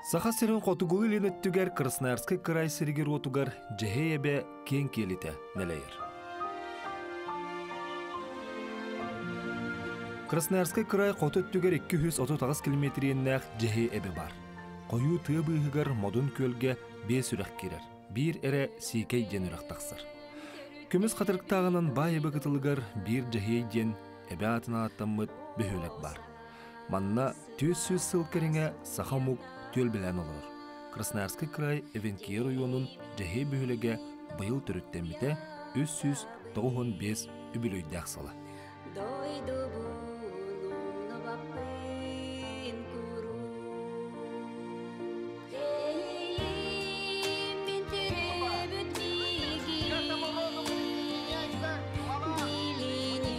Саха сирин хотугулуу-илин өттүгэр Красноярскай кыраай сиригэр-уотугар Дьэһиэй эбэ киэҥ киэлитэ нэлэйэр. Красноярскай кыраай хоту өттүгэр 238 километр иэннээх Дьэһиэй эбэ баар. Хойуу тыа быыһыгар Модун күөлгэ биэс үрэх киирэр, биир эрэ Сиикэй диэн үрэх тахсар. Көмүс хатырыктааҕынан баай эбэ кытылыгар биир Дьэһиэй диэн эбэ аатын ааттаммыт бөһүөлэк баар. Манна 400 сыл кэриҥэ саха омук түөлбэлээн олорор. Красноярскай кыраай Эвенкия оройуонун Дьэһиэй бөһүөлэгэ быйыл төрүттэммитэ 395 үбүлүөйдээх сыла. Дойдубун умнубаппын куруук Эйиим мин төрөөбүт миигин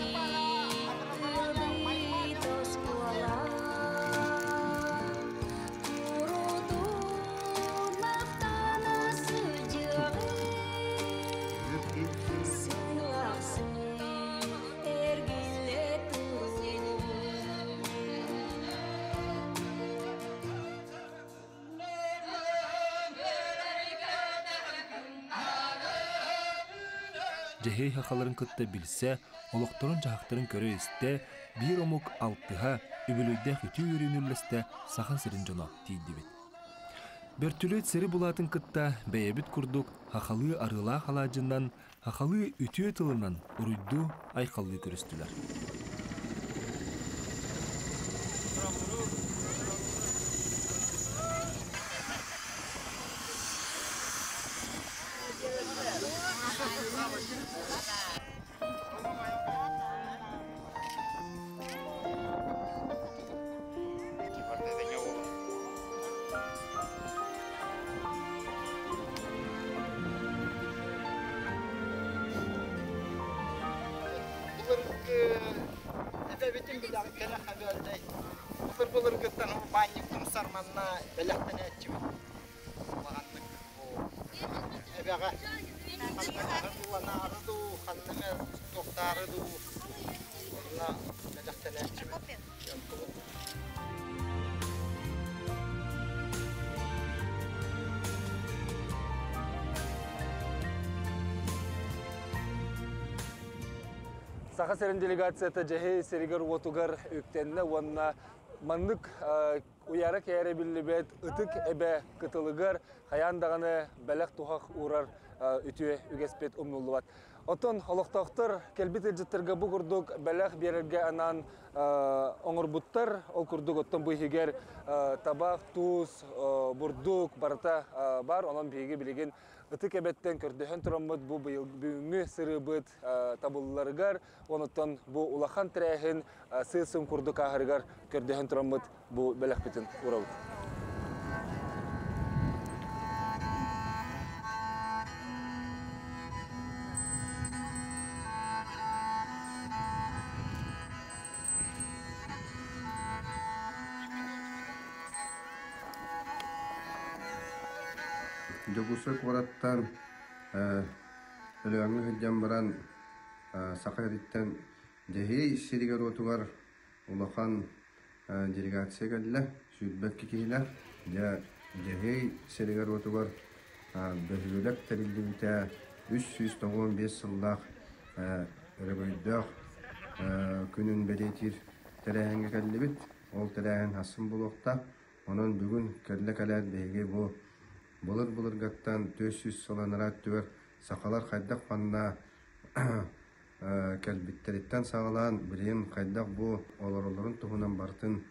Дьэһиэй сахаларын кытта билсэ, олохторун-дьаһахтарын көрө-истэ, биир омук алтыһа, үбүлүөйдээх үтүө үөрүүнү үллэстэ Саха сирин дьоно тиийдибит. Бөртүлүөт сири булаатын кытта бэйэбит курдук хахалыы арыылаах алаадьынан, хахалыы үтүө тылынан уруйдуу, айхаллыы көрүстүлэр. Былыргы эбэбитин билэҕин кэлэх эбээлдэй. Былыр-былыргыттан урбаанньык тумсар манна бэлэхтэнээччибит. Улаханнык эбэҕэ ханна ууланаары дуу, ханна эмэ туохтаары дуу онно бэлэхтэнээччибит. Саха сирин делегацията Дьэһиэй сиригэр-уотугар үктэннэ уонна маннык уйара кээрэ биллибэт ытык эбэ кытылыгар хайаан даҕаны бэлэх-туһах уурар үтүө үгэспит умнуллубат. Оттон олохтоохтор кэлбит ыалдьыттарга бу курдук бэлэх биэрэргэ анаан оҥорбуттар. Ол курдук оттон бу иһигэр табах, туус, бурдук барыта баар. Онон биһиги билигин ытык эбэттэн көрдөһөн тураммыт бу быйыл бүгүҥҥү сырыыбыт табылларыгар, онуттан бу улахан тэрээһин сыа-сым курдук ааһарыгар көрдөһөн тураммыт бу бэлэхпитин урабыт. Дьокуускай куораттан Өлөөҥҥө сылдьан баран Саха сириттэн Дьэһиэй сиригэр-уотугар улахан делегация кэллэ, 22 киһилээх. Дьэ, Дьэһиэй сиригэр-уотугар бөһүөлэк тэриллибитэ 395 сыллаах өрөгөйдөөх күнүн бэлиэтиир тэрээһиҥҥэ кэллибит. Ол тэрээһин ахсын буолуохтаах. Онон бүгүн кэллэ кэлээт биһиги бу былыр-былыргаттан 400 сыл анараа өттүгэр сахалар хайдах манна кэлбиттэриттэн саҕалаан билигин хайдах бу олороллорун туһунан барытын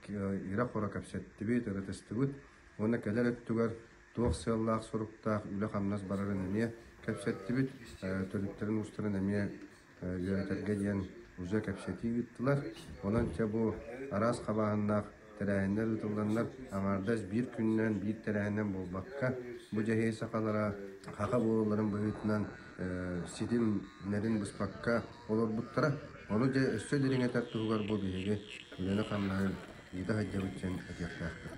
ирэ-хоро кэпсэттибит, ырытыстыбыт уонна кэлэр өттүгэр туох сыаллаах-соруктаах үлэ-хамнас барарын эмиэ кэпсэттибит, төрүттэрин-уустарын эмиэ үөрэтэргэ диэн уже кэпсэтии ыыттылар. Онон чэ бу араас хабааһыннаах тэрээһиннэр ыытылланнар аҥаардас биир күнүнэн, биир тэрээһинэн буолбакка, бу дьэһиэй сахалара хаха буолалларын быһыытынан ситимнэрин быспакка олорбуттара. Ону дьэ өссө дириҥэтэр туһугар бу биһиги үлэни-хамнаһы ыыта сылдьабыт диэн этиэхтээхпит.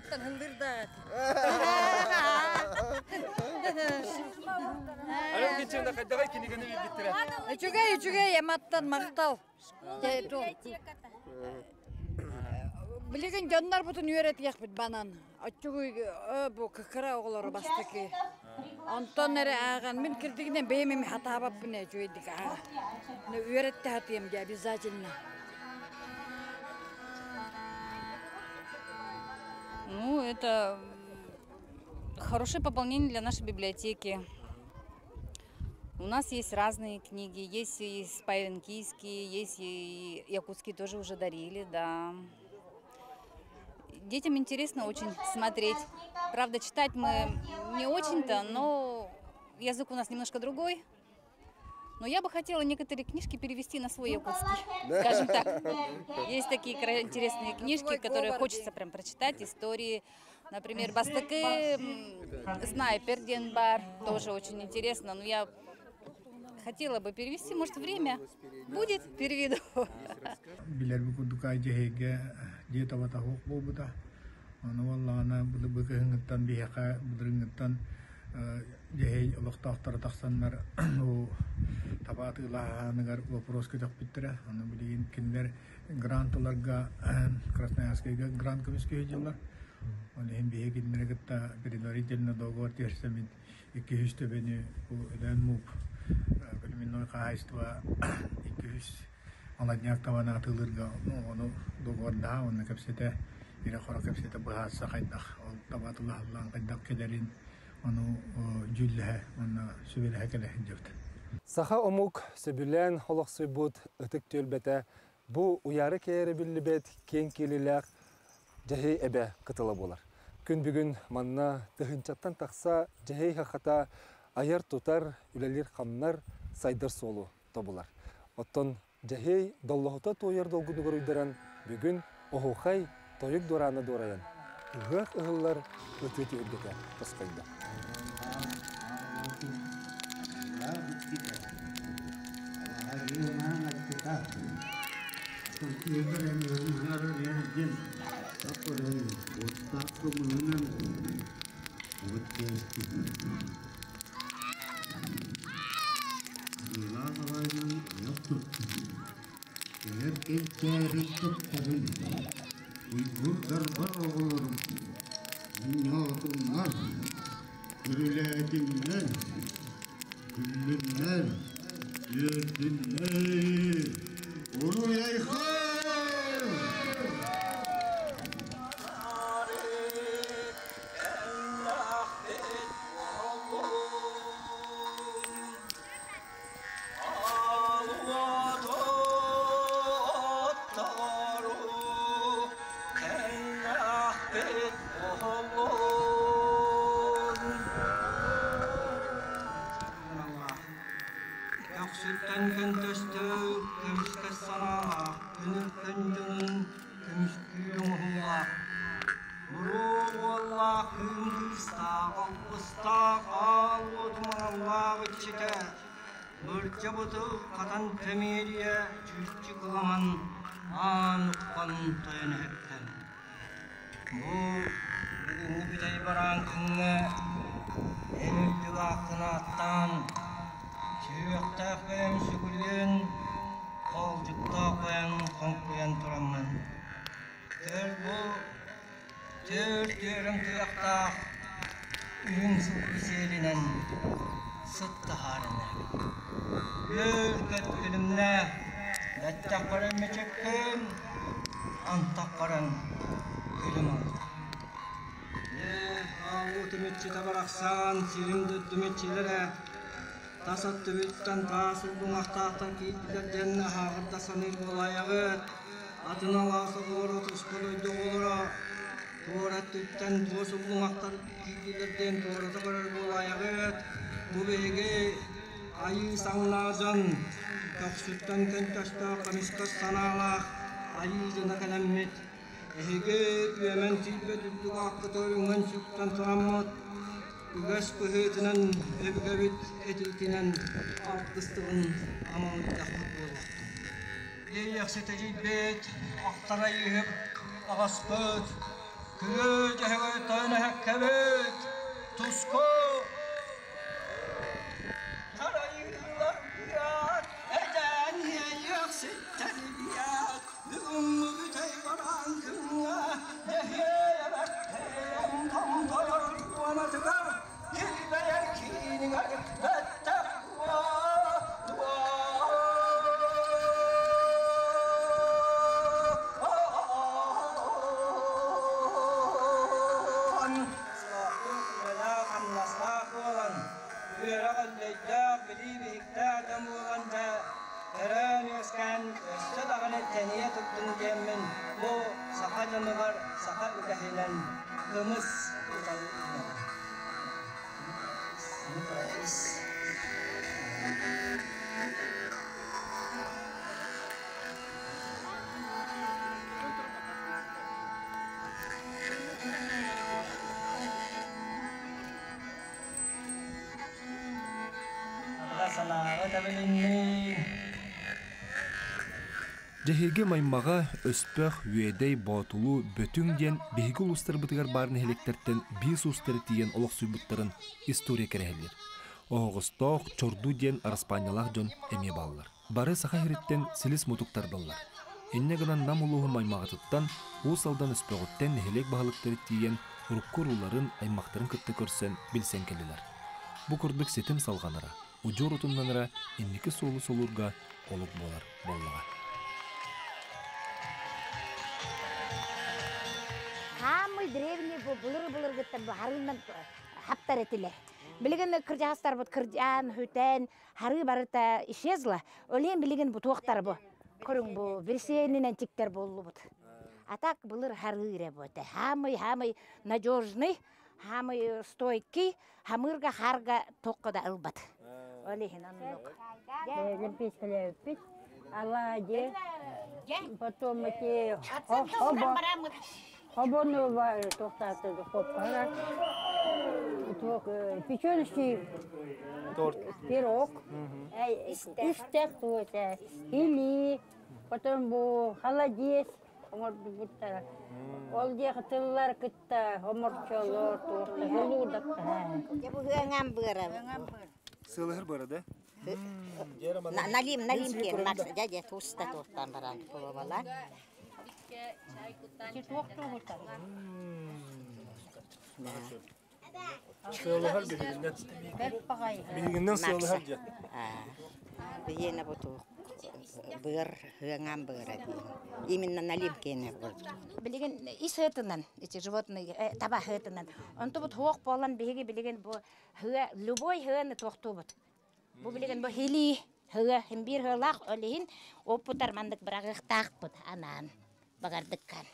Үчүгэй, үчүгэй, эматтан махтал. Билигин дьоннорбутун үөрэтиэхпит банан. Оччугуй бу кыра оҕолору бастакы. Онтон эрэ ааҕан мин кирдигинэн бэйэм эми хатаабаппын ээ үчүгэйдик ааҕа. Үөрэттэ хатыам дии обязательно. Ну, это хорошее пополнение для нашей библиотеки. У нас есть разные книги, есть и пайвенкийские, есть и якутские тоже уже дарили, да. Детям интересно очень смотреть. Правда, читать мы не очень-то, но язык у нас немножко другой. Но я бы хотела некоторые книжки перевести на свой якутский, скажем так. Есть такие интересные книжки, которые хочется прям прочитать, истории. Например, Бастакы «Снайпер» диэн баар, тоже очень интересно. Но я хотела бы перевести, может, время будет, переведу. Билэрбит курдук Дьэһиэйгэ дьиэ табата суох буолбута. Ону буоллаҕына быһыҥҥыттан биһиэхэ былырыыҥҥыттан Дьэһиэй олохтоохторо тахсаннар таба атыылааһыныгар вопрос көтөхпүттэрэ. Ону билигин кинилэр грант ыларга Красноярскайга грант көмүскүү сылдьаллар. Ол иһин биһиги кинилэри кытта предварительно договор түһэрсэммит 200 төбөнү бу Өлөөн МУП племенной хаһаайыстыба 200 молодняк табаны атыылыырга ону договордаһа уонна кэпсэтэ ирэ-хоро кэпсэтэ быһаарса хайдах ол таба атыылаһыллаан хайдах кэлэрин ону дьүүллэһэ уонна сүбэлэһэ кэлэ сылдьыбыт. Саха омук сөбүлээн олохсуйбут ытык түөлбэтэ бу уйаары кээрэ биллибэт киэҥ киэлилээх Дьэһиэй эбэ кытыла буолар. Күн бүгүн манна тыһыынчаттан тахса Дьэһиэй хахата айар-тутар, үлэлиир-хамнар, сайдар суолу тобулар. Оттон Дьэһиэй доллоһута туойар долгунугар уйдаран бүгүн оһуохай тойук дуораана дуорайан, ыһыах ыһыллар ытыы түһүлгэтэ тосхойдо. Уйгурдарбар оҕолорум, мунньаатыннар, күрүлээтиннэр, күллүннэр, үөрдүннэр, уруй-айхал! Көхсүттэн көнтөстө көмүскэс санаалаах, күнүркөн дьонун көмүскүү оҥоһуулаах, Муруу уоллаах кыым кыыстаах, алгыстаах аал уоту маналлаах иччитэ, Бырдьабыты хатан тэмиэрийэ чүүччү кыламан аан уххан тойон эһэккэм. Бу бүгүҥҥү бүтэй бараан күҥҥэ эн үрдүк ааккын ааттаан, сүһүөхтээх бэйэм сүгүрүйэн, хоолдьуктаах бэйэм хоҥкуйан тураммын, көр бу түөрт үөрүм туйахтаах үрүҥ сылгы сиэлинэн сыт таһааран эрэбин. Үөр-көт күлүмнэ, бэттэх баран мичиккин, антах баран күлүм алта. Аалуу түмүччүтэ барахсан сирин дойдум иччилэрэ тас өттүбүттэн таас уллуҥахтаахтар киирдилэр диэн аһааҕырда саныыр буолаайаҕыт. Атын алаас оҕолоро туспа дойду оҕолоро туора өттүттэн туос уллуҥахтар киирдилэр диэн туората көрөр буолаайаҕыт. Бу биһиги айыы саҥнаа дьон көхсүттэн көнтөстөөх көмүскэс санаалаах айыы дьоно кэлэммит эһиги үөмэн тиийбэт үрдүк ааккытыгар үҥэн сүктэн тураммыт үгэс быһыытынан өбүгэбит этиитинэн алтыстыбын амалыйдахпыт буолуохтун. Иэйиэхситийбит, ахтара иһик аҕаспыт, күлүү дьэһэгэй тойон эһэккэбит, туску тарайыылар быат, эдэн иэйиэхситтэрбиэт, бүгүҥҥү бүтэй бараан күҥҥэ. Санааҕа тэбилиннин. Дьэһиэгэ Маймаҕа, Өспөх, Үөдэй, Боотулуу, Бөтүҥ диэн биһиги улуустарбытыгар баар нэһилиэктэртэн биир уустары тиийэн олохсуйбуттарын история кэрэһэлиир. Оһоҕостоох, Чордуу диэн араспаанньалаах дьон эмиэ бааллар. Бары Саха сириттэн силис-мутук тардаллар. Инньэ гынан Нам улууһун Маймаҕатыттан, Уус Алдан Өспөҕүттэн нэһилиэк баһылыктара тиийэн урукку урууларын, аймахтарын кытта көрсөн, билсэн кэллилэр. Бу курдук ситим салҕанара, удьуор утумнанара инники суолу солуурга олук буолар буоллаҕа. Хаамый древний бу былыр-былыргыттан бу харыынан хаптар этилэр. Билигин кырдьаҕастарбыт кырдьаан, хүтэн, харыы барыта исчезла. Олен билигин бу туохтар бу. Көрүҥ бу бирсиэнинэн тиктэр буоллубут. А так былыр харыы эрэ бу этэ. Хаамый, хаамый надежный, хаамый стойкий, хамыырга харга тоққа да ылбат. Ол иһин оннук. Лэмпиэскэлээбиппит. Алаадьы, потом эти хобону туохтааты хоппара, печеночный пирог, истэх туота, или потом бу холодец оҥорбуттара. Ол диэки тыллар кытта хоморчолор туохта желудок. Быһыаҥам быара. Сылыһыр быара да? Налим, налим киэн, Макс, дядя туста туохтан баран кулубала. Сыалыһар биһигиннэн. Биһигиннэн сыалыһар дьэ. Биһиэнэ бу туох быар ыаҥаан быара диэн. Именно налим киэнэ Билигин ис ыытынан, эти животные таба ыытынан. Онтубут хуох буолан биһиги билигин бу хыа любой хыаны туохтуубут. Бу билигин бу хили хыа химбир хыалаах ол иһин оппутар маннык быраҕыахтаахпыт анаан багардыккан.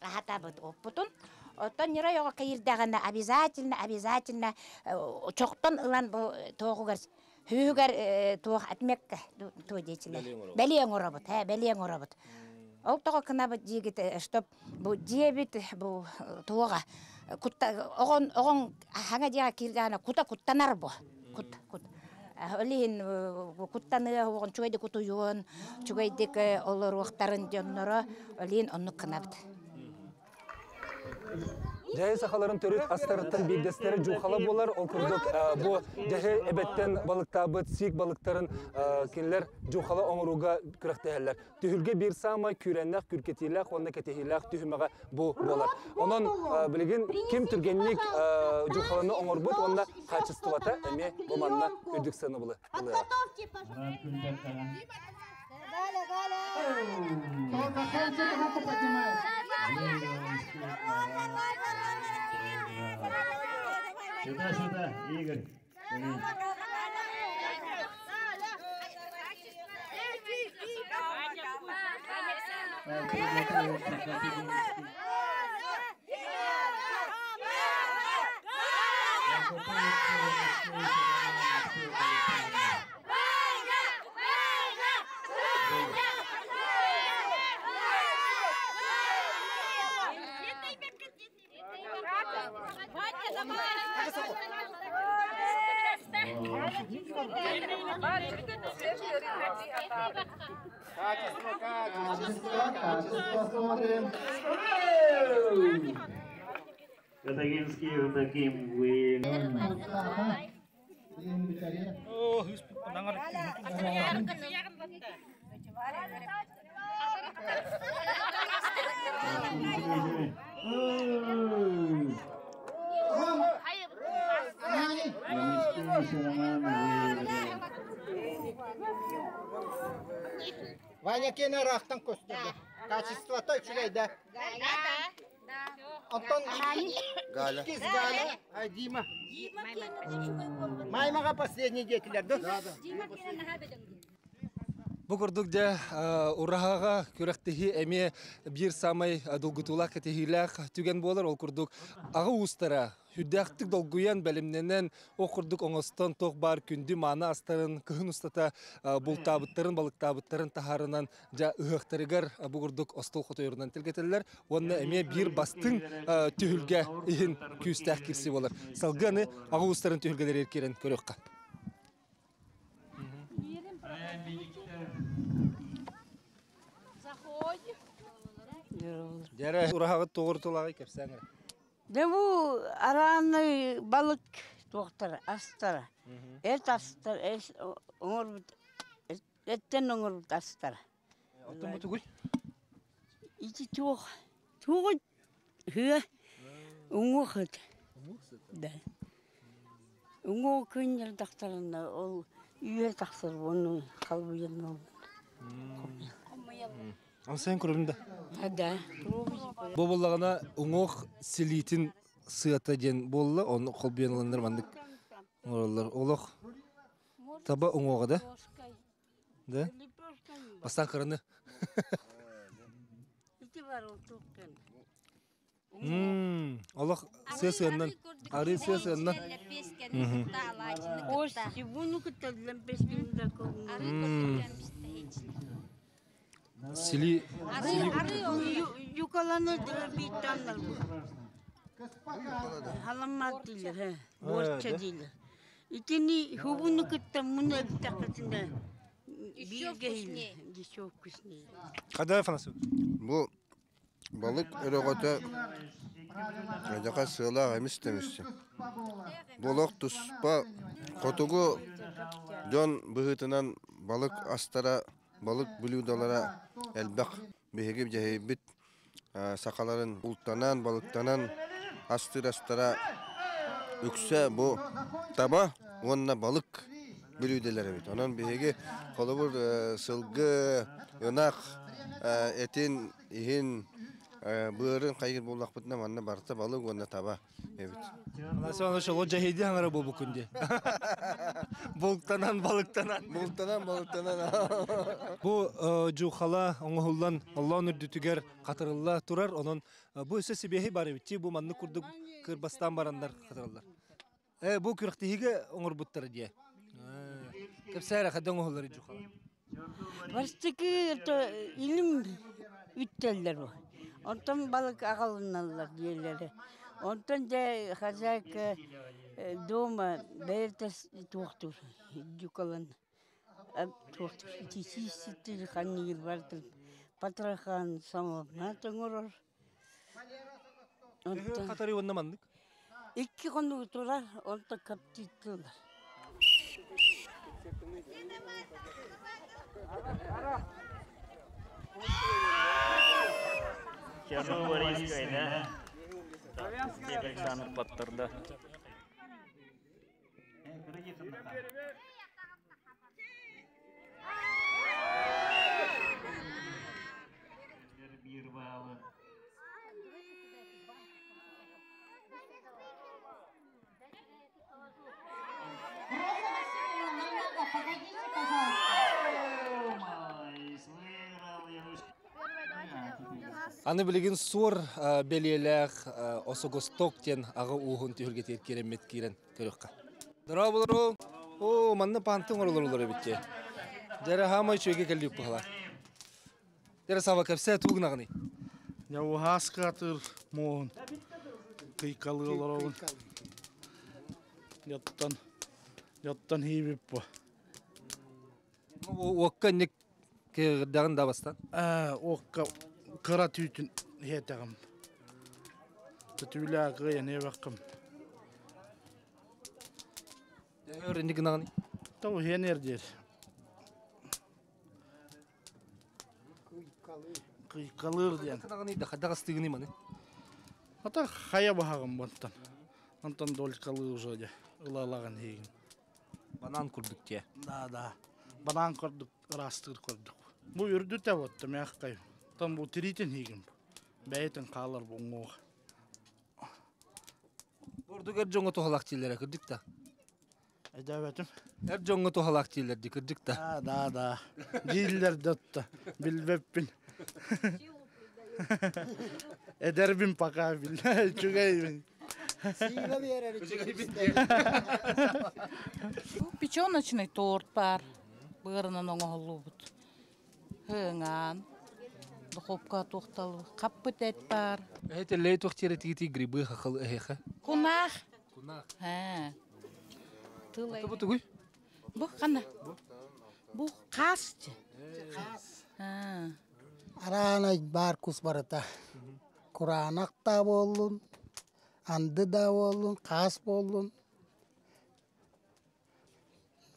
Аһатабыт оппутун. Оттон ньирай оҕо киирдэҕинэ обязательно обязательно чохтон ылан бу туоҕугар хүүһүгэр туох отметка туо диэчилэр. Бэлиэ оҥоробут, ээ бэлиэ оҥоробут. Ол тоҕо кынабыт диигит, чтоб бу дьиэбит бу туоҕа кутта оҕон оҕоҥ хаҥа дьиэҕэ киирдэҕинэ кута куттанар бу. Кут кут. Ол иһин куттаныа уоҕун үчүгэйдик утуйуон, үчүгэйдик олоруохтарын дьонноро ол иһин оннук гынабыт. Дьэһи сахаларын төрүт астарыттан биирдэстэрэ дьуухала буолар. Ол курдук бу дьэһи эбэттэн балыктаабыт сиик балыктарын кинилэр дьуухала оҥорууга күрэхтэһэллэр. Түһүлгэ биир саамай күүрэннээх, күркэтиилээх уонна кэтэһиилээх түһүмэҕэ бу буолар. Онон билигин ким түргэнник дьуухаланы оҥорбут уонна хаачыстыбата эмиэ бу манна үрдүк сыанабылы ылыаҕа. Галя, Галя! Только руку поднимает. Сюда, сюда, Игорь. Качество, качество, качество смотрим. Катагинский Евдоким вы. Ваня кene рахтан көстүрдү. Качествота үчүгэй да. Онтон Галя. Иккис Галя, а Дима. Маймаға последний диэтилэр да? Бу курдук дьэ ураһаҕа күрэхтэһии эмиэ биир саамай долгутуулаах кэтэһиилээх түгэн буолар. Ол курдук аҕа уустара үрдээхтик долгуйан, бэлэмнэнэн, ол курдук оҥостон туох баар күндү мааны астарын кыһын устата бултаабыттарын, балыктаабыттарын таһаарынан дьэ ыһыахтарыгар бу курдук остуол хотойорунан тэлгэтэллэр уонна эмиэ биир бастыҥ түһүлгэ иһин күүстээх киирсии буолар. Салгыы аны аҕа уустарын түһүлгэлэригэр киирэн көрүөххэ. Дьэрэ ураһаҕыт тоҕуртулаҕай кэпсээн эрэ. Дьэ бу араанай балык туохтара, астара. Эт астар, оҥорбут, эттэн оҥорбут астара. Оттон бу тугуй? Ити туох, туоҕу Ыһыа уҥуох ыт. Да. Уҥуох күннэр тахсарына ол үөр тахсар уонна халбыйан Ансайын көрөбүн да. Да. Бу буллаҕына уҥуох силиитин сыата диэн буолла, ону холбуйан ыланнар маннык оҥороллор. Олох таба уҥуоҕа да? Да? Бастаан кыраны. Олох сыа сыаннан, арыы сыа сыаннан. Сили Юкаланы бииттаннар бу. Халаммат дииллэр, буорча дииллэр. Итини хубуну кытта муну эбитэххитинэ бииргэ еще вкуснее. Когда Афанасьевич? Бу балык өрөҕөтө эдьэхэ сыалаах эмис тэмисчи. Бу олох туспа хотугу дьон быһыытынан балык астара, балык блюдалара элбэх. Биһиги дьэһийбит сахаларын бултанан, балыктанан астыыр астара үксэ бу таба уонна балык бүлүүдэлэр эбит. Онон биһиги холобур сылгы, ынах этин, иһин, быарын хайыр буоллахпытына манна барыта балык уонна таба эбит. Аны жахиди хаңара буолбуккун дии. Бултанан, балыктанан. Бултанан, балыктанан. Бу жухала оҥоһуллан оллоон үрдүтүгэр хатырылла турар. Онон бу өссө сибиэһи бар эбит. Бу маннык курдук кырбастаан бараннар хатырыллар. Бу күрэхтэһиигэ оҥорбуттара дии. Кэпсээрэ хадда оҥоһуллар жухала. Бастакы илим үттэллэр бу. Онтон балык аҕалыналлар диэллэрэ. Онтон дьэ хозяйка дома бэйэтэ туохтуур дьукалан туохтуур ити ханныгыр бартын потрохан самовна оҥорор. Онтон хатары уонна маннык? Икки хонугу турар, онтон коптиттылар. Черногорийская, да? Так, Александр Паттарда. Аны билигин суор бэлиэлээх Осогосток диэн аҕа ууһун түһүлгэтигэр киирэммит киирэн көрүөххэ. Дорооболору! Оо, манна паантын оҥоролорулар эбит дии. Дьэрэ хаамай үчүгэйгэ кэллик быһалар. Дьэрэ Сава кэпсээ туу гынаҕыный? Дьэ уһаас кыатыр муоһун кыйкалыы олоробун. Дьоттон дьоттон хийбип бу. Уокка инник кыырдаҕын да бастан? Уокка кыра түүтүн иһэтэҕим. Түүлээ кыайан иэбэххим. Өр инник гынаҕыный? Тоҕу иһэн диэр. Кыйкалыыр диэн. Хайдах астыгыный маны? Ата хайа баһаҕым бантан. Онтон долькалыы уже дьэ ылалагын иһигин. Банан курдук дьэ. Да, да. Банан курдук ыраастыыр курдук. Бу үрдүтэ вот мягкай. Там бу тиритин иһигин. Бэйэтин хаалар бу уҥуох. Бурдук эр дьоҥҥо туһалаах дииллэрэ кырдьык да? Өйдөөбөтүм. Эр дьоҥҥо туһалаах дииллэр дии кырдьык да? Да, да, да. Дииллэр да отто. Билбэппин. Эдэрбин пока бил. Үчүгэйбин. Печеночный торт бар. Быарынан оҥоһуллубут. Хыҥаан, духовка туохтал хаппыт эт бар. Это лей туох тиэрэтигити грибы хахал эһэхэ. Кунах. Кунах. Ха. Тыл Бу тугуй? Бу ханна? Бу хаас. Ха. Араанай баар кус барыта. Кураанах да буоллун, анды да буоллун, хаас буоллун.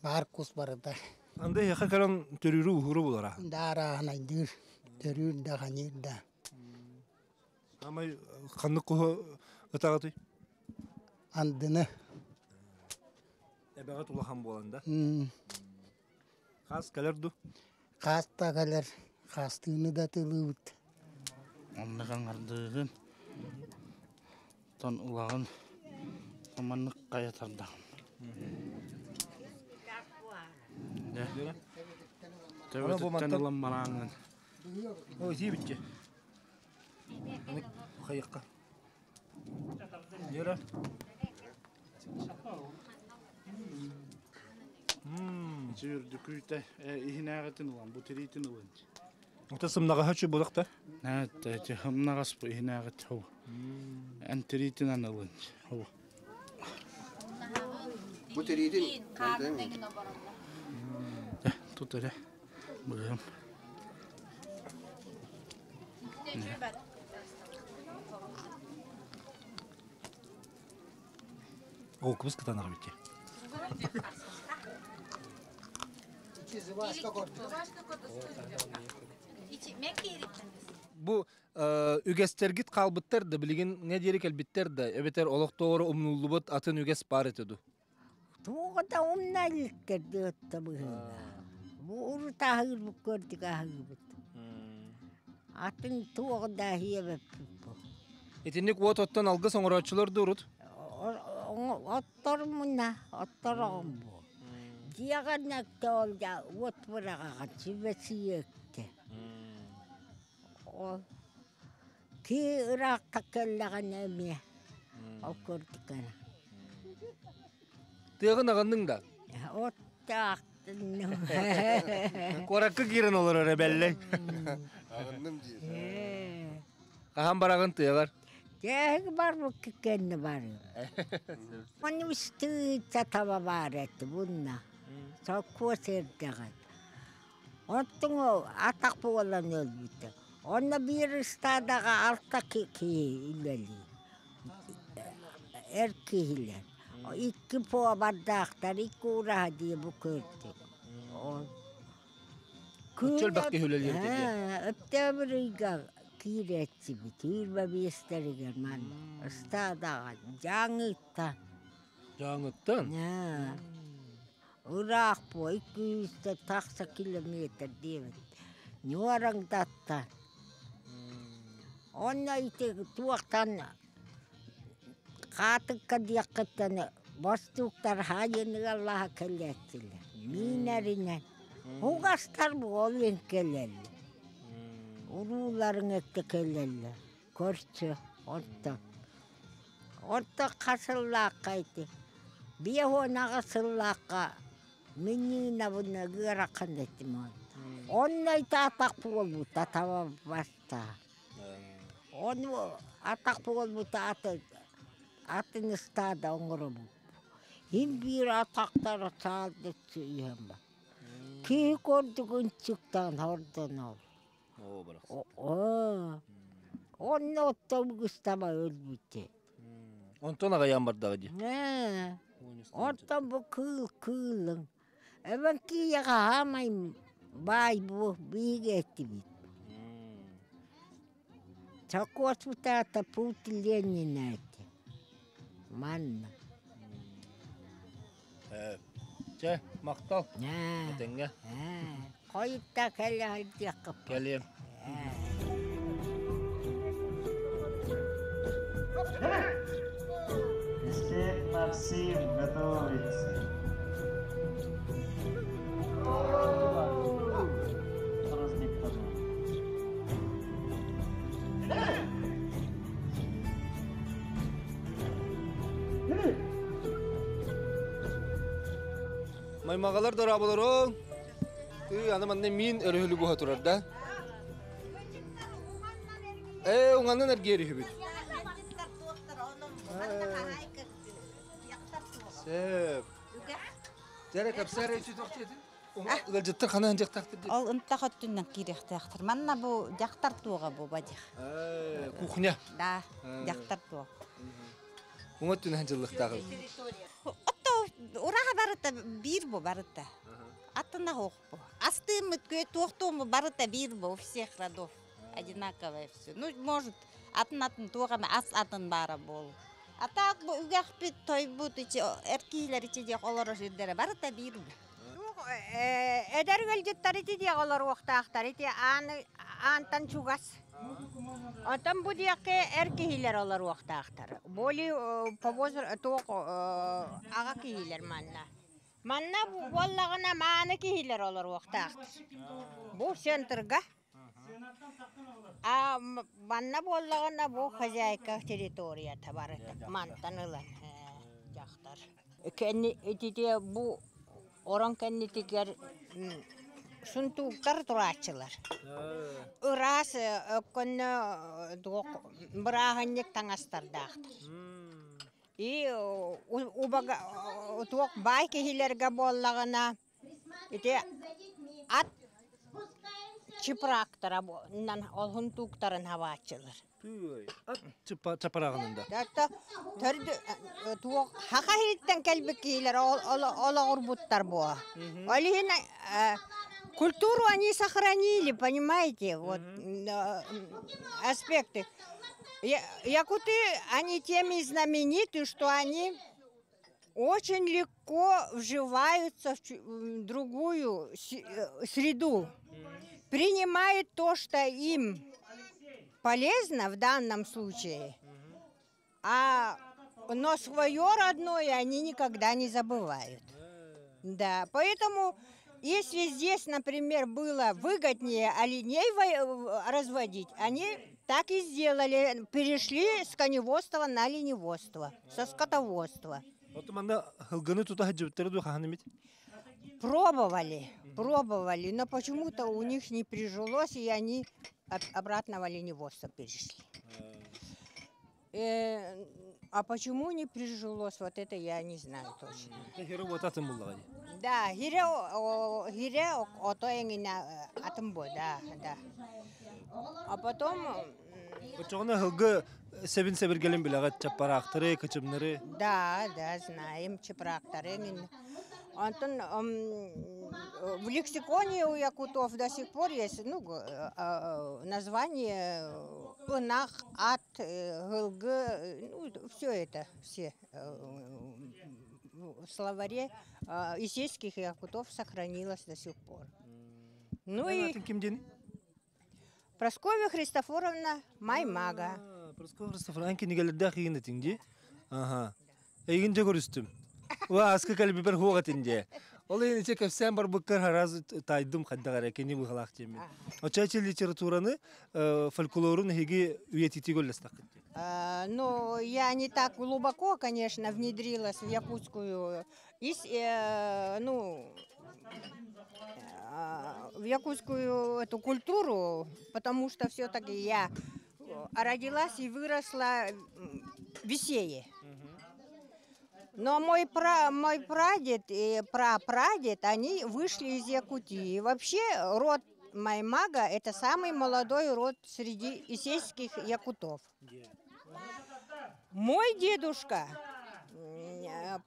Баар кус барыта. Анды эһиэхэ кэлэн төрүүрү уһууру булара. Да арааһынайдыыр, төрүүр да, ханиир да. Самай ханнык куһу ытаҕытый? Андыны. Эбэҕит улахан буолан да? Хаас кэлэр ду? Хаас да кэлэр, хаастыыны да тылыыбыт. Оннук аҥардыыгын, тон улаҕын маннык хайа тардаҕын. Төбөтүттэн ылан барааҥҥын. Ой, сиибитчи. Хайыкка. Лера. Ити үрдүкүүтэ иһинээҕитин ылан, бу тириитин ылын. Ота сымнаҕаһа үчү булах да? Эт, эти сымнаҕас бу иһинээҕит ху. Эн тириитинэн ылын. Ху. Бу тириитин Тут эрэ. Быһым. Ол кыбыс кытаанах эбит Бу үгэстэргит хаалбыттар да, билигин ҥэ диэри кэлбиттэр да, эбэтэр олохтоору умнуллубут атын үгэс баар этэ дуу? Туоҕа да умна иликтэр диэттэ быһыылаах. Бу урут аһыырбыт көрдүк аһыыбыт. Атын туох да аһыйабаппыт бу. Итинник уот оттон алгыс оҥорооччулар да урут? Оттор муна, оттороҕум бу. Дьиэҕэр нэктэ ол да уот быраҕаҕын сүбэсийэккэ. Ол Ки ыраахха кэллэҕинэ эмиэ ол курдук эрэ. Тыаҕын аҕынныҥ да? Оттаахтынным. Куоракка киирэн олорор эбэллэй. Аҕынным диир. Хаһан бараҕын тыаҕар? Тээһик барбыкка кэннэ барыам. Ону ыстыыта таба баар этэ bunна. Соккуос эрдэҕин. Оттон атах буолан өлбүтэ. Онно биир ыстаадаҕа алта киһи үлэлиир. Эр киһилэр. Икки повардаахтар, икки ураһа дии бу көрдүк. Ол Оччо элбэх киһи үлэлиир этэ дии. Өктөөбүр ыйга киирээччибит, үүрбэ биэстэригэр манна ыстаадаҕа Дьааҥыттан. Дьааҥыттан? Ыраах буо икки тахса километр диэбит. Ньуораҥдаттан. Онно ити туохтан хаатыкка диэххиттэн бостууктар хаайыныгаллаһа кэлээччилэр. Миинэринэн. Угастар буолун кэлэллэр. Урууларыҥ өттө кэлэллэр. Көрсө онтон. Онтон хас сыллаахха ити 58 сыллаахха Миннинабына ыарахан этим Онно ити атах буолбута таба баста. Ону атах буолбута аты атын ыстаада оҥоробут. Иһин биир атахтара саалдыччы иһэн бар. Киһи курдук ынчыктаан хордонор. Оо, онно оттон ыстаба өлбүтэ. Онтон аҕыйаан бардаҕа дии. Ээ, оттон бу кыыл кыылыҥ. Эбэн киийэҕэ хаамай баай бу биһиги этибит. Сокуоспутаата Путь Ленина этэ. Манна. Чэ, махтал. Этэҥҥэ. Хойутта кэлэ сылдьыаххыт. Кэлиэм. Всех Максим готовится. Праздник, пожалуйста. Маймаҕалар дорооболоруҥ. Тыы, аны манна миин өрүһүлү буһа турар да. Ээ, уҥанан эргиэр үһүбүт. Сөп. Дьэрэ кэпсээр өчү тохтетин. Ыалдьыттар ханан дьахтахтар Ол ынтах өттүнэн киириэхтээхтэр. Манна бу дьахтар туоҕа бу бадьах. Кухня. Да, дьахтар туох. Уҥа өттүнэн дьыллыктааҕы. Отто ураха барыта биир бу барыта. Аттына хоох бу. Астыыммыт күө туохтууммут барыта биир бу у всех родов. Одинаковое все. Ну, может, атын-атын туох эмэ ас атын баара буолуо. А так бу үгэхпит, тойбут, ичи эркиилэр ичи диэх олорор сирдэрэ барыта биир бу. Эдэр ыалдьыттар ити диэх олоруохтаахтар ити аан аантан чугас. Оттон бу диэки эр киһилэр олоруохтаахтар. Более по возрасту туох аҕа киһилэр манна. Манна буоллаҕына мааны киһилэр олоруохтаахтар. Бу центрга. А манна буоллаҕына бу хозяйка территорията барыта мантан ылан дьахтар. Кэнни итити бу орон кэннитигэр сунтууктар турааччылар. Ыраас өккөннө туох бырааһынньык таҥастардаахтар. И убага туох баай киһилэргэ буоллаҕына Ити ат чыпыраактара ол хунтууктарын хабааччылар. Ат чапарааҕынан да? Төрдү туох хаха иһиттэн кэлбит киһилэр олоҕурбуттар буо. Ол иһин культуру они сохранили, понимаете, вот аспекты. Якуты, они тем и знамениты, что они очень легко вживаются в другую среду, принимают то, что им полезно в данном случае, а но свое родное они никогда не забывают. Да, поэтому если здесь, например, было выгоднее оленей разводить, они так и сделали, перешли с коневодства на оленеводство, со скотоводства. Манна сылгыны тута сылдьыбыттара дуу хаһан эмит? Пробовали, пробовали, но почему-то у них не прижилось, и они обратно в оленеводство перешли. А почему не прижилось, вот это я не знаю точно. Да, хире хире ото эҥинэ атын бу, да, да. А потом... Оччоҕуна сылгы сэбин сэбиргэлин билэҕит, чаппараахтары, кычымнары? Да, да, знаем, чаппараахтары эҥин. Онтон в лексиконе у якутов до сих пор есть ну, название ынах, ат, сылгы, ну, все это, все в словаре исейских якутов сохранилось до сих пор. Ну и... Ким диэн? Прасковья Христофоровна Маймага. Прасковья Христофоровна кинигэлэрдээх иин этиҥ дии? Аха. Эйигин дьэ көрүстүм. Уа аскы кэлбипэр хуох этин дии. Ол иһин иче кэпсээн барбыккар хараз тайдым хайдах эрэ кини быһалаах диэммин. Оччо литератураны фольклорун эһиги үйэтитии көллөстөххүт. Ну, я не так глубоко, конечно, внедрилась в якутскую, ну, в якутскую эту культуру, потому что все-таки я родилась и выросла в Исее. Но мой, пра, мой прадед и прапрадед, они вышли из Якутии. И вообще род Маймага – это самый молодой род среди исейских якутов. Мой дедушка,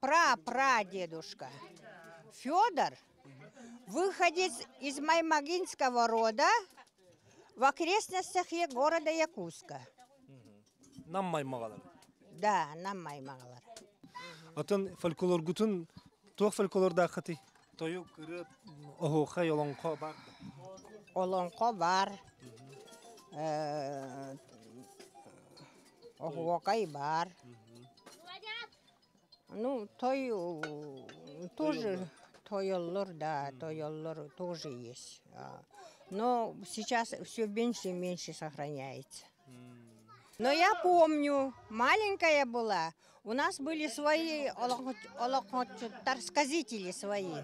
прапрадедушка Федор, выходец из маймагинского рода в окрестностях города Якутска. Нам маймагалар. Да, нам маймагалар. Оттон фольклоргутун туох фольклордааххытый? Тойук, ырыа, оһуохай, олоҥхо баар Олоҥхо баар. Оһуокай баар. Ну, той тоже тойоллор, да, тойоллор тоже есть. Но сейчас все меньше и меньше сохраняется. Но я помню, маленькая была, у нас были свои олоҥхоһуттар, сказители свои.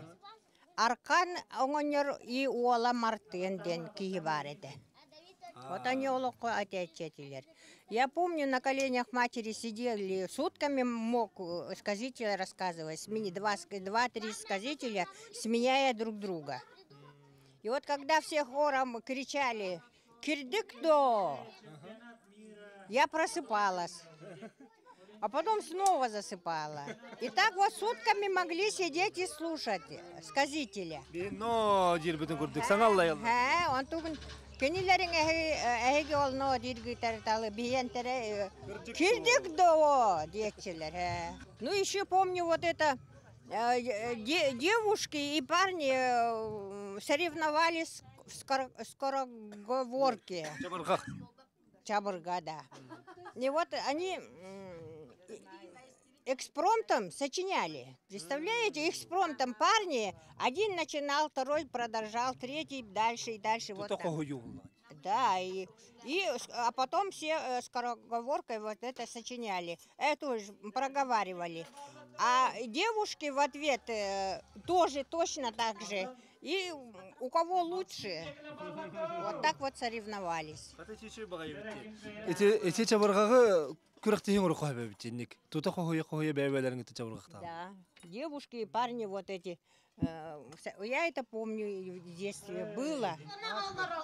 Аркан оҕонньор и уола Мартын диэн киһи баар этэ. Вот они олоҥхо этээччи этилэр. Я помню, на коленях матери сидели, сутками мог сказитель рассказывать, два-три сказителя, сменяя друг друга. И вот когда все хором кричали «Кирдык дуо!», я просыпалась. А потом снова засыпала. И так вот сутками могли сидеть и слушать сказителя. Но диирбитин курдук саҥаллар. Һэ, онтугун кинилэриҥ эһиги ол но дииргитэр талы биһиэнтэрэ кирдик дуо диэччилэр. Һэ. Ну еще помню вот это девушки и парни соревновались в скороговорке. Чабырҕах. Чабырҕах, да. И вот они экспромтом сочиняли. Представляете, экспромтом парни, один начинал, второй продолжал, третий дальше и дальше. Вот так. Да, и а потом все скороговоркой вот это сочиняли, это же проговаривали. А девушки в ответ тоже точно так же. И у кого лучше, вот так вот соревновались. Ити чабырҕаҕы күрэхтэһии оҥоруохха сөп ник. Тута хоһуйа-хоһуйа бэйэ-бэйэлэрин чабырҕахтаах. Да, девушки и парни вот эти. Я это помню в детстве было.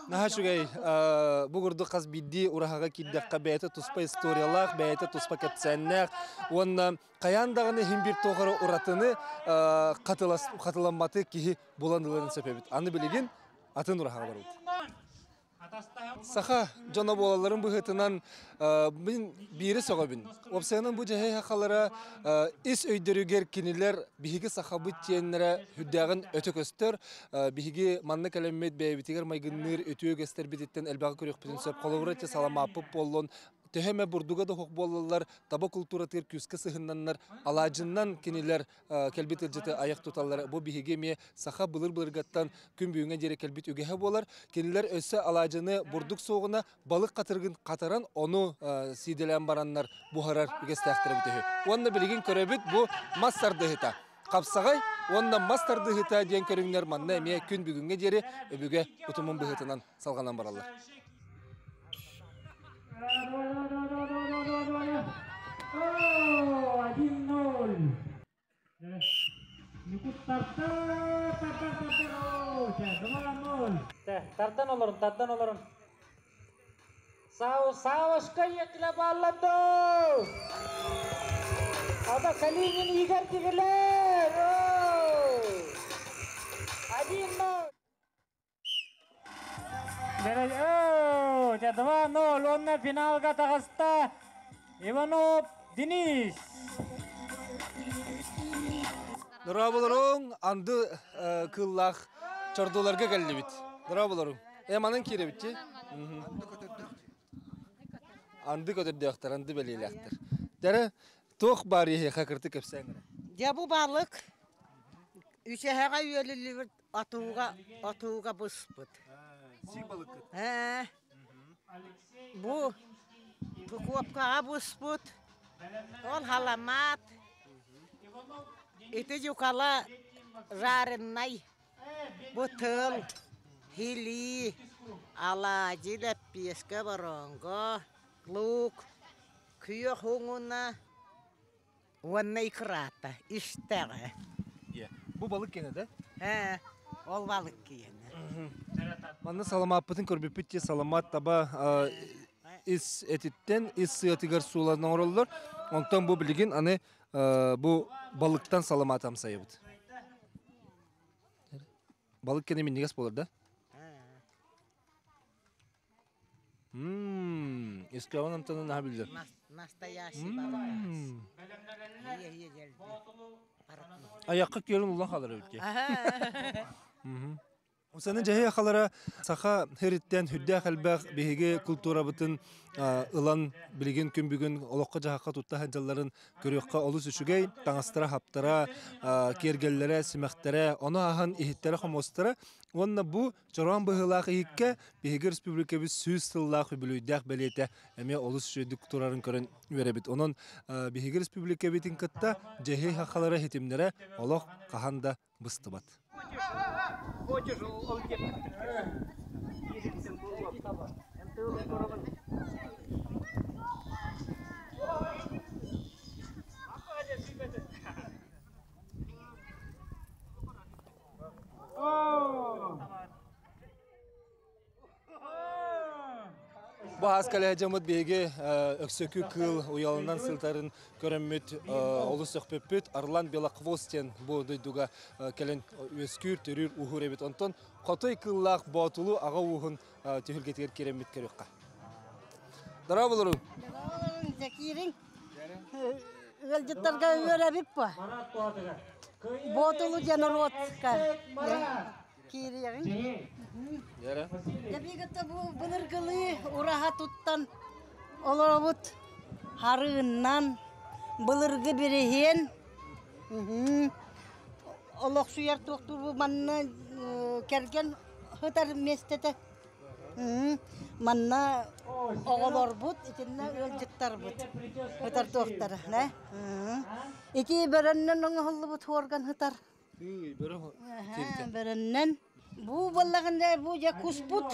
Наһаа үчүгэй, бу курдук хас биирдии ураһаҕа киирдэххэ бэйэтэ туспа историялаах, бэйэтэ туспа кэпсээннээх, уонна хайаан даҕаны иһин биир туох эрэ уратыны хатыламматы киһи булан ыларын сөп эбит. Аны билигин атын ураһаҕа барабыт. Саха дьоно буолалларын быһыытынан мин биири сөҕөбүн. Уопсайынан бу Дьэһиэй сахалара ис өйдөрүгэр кинилэр биһиги сахабыт диэннэрэ сүрдээҕин өтө көстөр. Биһиги манна кэлэммит бэйэбитигэр майгынныыр үтүө үгэстэрбититтэн элбэҕи көрүөхпүтүн сөп. Холобура, ити саламааппыт буоллун, төһө эмэ бурдуга да суох буоллаллар, таба култууратыгар күүскэ сыһыннаннар, алаадьыннан кинилэр кэлбит ыалдьыты айах туталлар. Бу биһиги эмиэ саха былыр-былыргаттан күн бүгүҥҥэ диэри кэлбит үгэһэ буолар. Кинилэр өссө алаадьыны бурдук суоҕуна балык хатырыгын хатаран, ону сиидэлээн бараннар буһарар үгэстээхтэр эбит үһү. Уонна билигин көрөбүт бу мас тардыһыта. Хапсаҕай уонна мас тардыһыта диэн көрүҥнэр манна эмиэ күн бүгүҥҥэ диэри өбүгэ утумун быһыытынан салҕанан бараллар. Один ноль. Тарта, тарта, тарта, 2-0. Тардан олорун, тардан олорун. Сау, Савушка екілі баллады. Ада Калинин Игорь Тигелер. 1-0. 2-0. Онна финалга таҕыста Иванов Денис. Дорооболоруҥ, анды кыыллаах чордууларга кэллибит. Дорооболоруҥ. Э, манан киирэбит чи? Анды көтөрдөөхтөр, анды бэлиэлээхтэр. Дэрэ, туох баар эһиэхэ кырты кэпсээҥ эрэ. Дьэ бу балык үчэһэҕэ үөлүллүбүт отууга отууга буспут. Сии балыккыт. Ээ. Бу духуопкаҕа буспут. Ол халамаат. Ити дьукала жареный. Бу тыл, хилии, алаадьы, лэппиэскэ, боронго, луук, күөх уҥуна уонна икрата истэҕэ. Бу балык киэнэ да? Ээ, ол балык киэнэ. Манна саламааппытын көрбүппүт дии саламаат таба ис этиттэн, ис сыатыгар сууланан оҥороллор. Онтон бу билигин аны бу балыктан саламаат амсайабыт. Балык кэнэ минньигэс буолар да? Ммм, искэҕин амтанын наһаа биллэр. Настоящий балык. Айахха күөлүн улан хаалар эбит дии. Саны дьэһиэ халара саха һириттэн үрдээх элбэх биһиги култуурабытын ылан билигин күн бүгүн олоххо-дьаһахха тутта сылдьалларын көрүөххэ олус үчүгэй. Таҥастара-хаптара, киэргэллэрэ, симэхтэрэ, ону ааһан иһиттэрэ-хомуостара уонна бу чороон быһыылаах иһиккэ биһиги республикабыт 100 сыллаах үбүлүөйдээх бэлиэтэ эмиэ олус үчүгэйдик турарын көрөн үөрэбит. Онон биһиги республикабытын кытта дьэһиэй сахалара ситимнэрэ олох хаһан да быстыбат. Хочешь, ол Бу хаас кэлэһэ биһиги өксөкү кыыл уялынан сылтарын көрөммүт олус сөхпүппүт Арлан Белохвост диэн бу дойдуга кэлэн үөскүүр, төрүүр, ууһуур эбит. Онтон хотой кыыллаах боотулу аҕа ууһун түһүлгэтигэр киирэммит көрүөххэ. Дорооболорун. Закирин. Ыалдьыттарга үөрэбит по. Ботулу диэн норуотка киириэҕиҥ. Дьэбиигэтэ бу былыргылыы ураһа туттан олоробут харыыннан былыргы бириһиэн олохсуйар туохтуур бу манна кэргэн сытар миэстэтэ. Манна оҕолорбут итиннэ ыалдьыттарбыт сытар туохтара. Ити бөрөннөн оҥоһуллубут хуорган сытар. Бөрөннөн. Бу буоллаҕына бу дьэ куспут.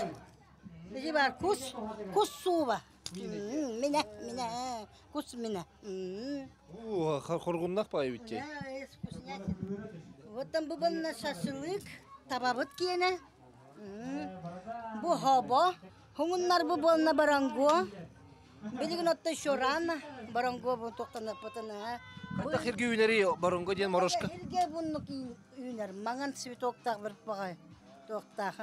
Ити бар кус, кус сууба. Минэ, минэ, кус минэ. Уу, хоргуннах баай битти. Вот там бу банна шашлык, табабыт киэнэ. Бу хобо, хуҥуннар бу буолна баранго. Билигин отто еще рано, баранго бу тоқтанаппытына. Хайдах хирги үүнэри баранго диэн морошка? Хирге буннук үүнэр, маҥан цветоктаах бір баҕай туохтаах.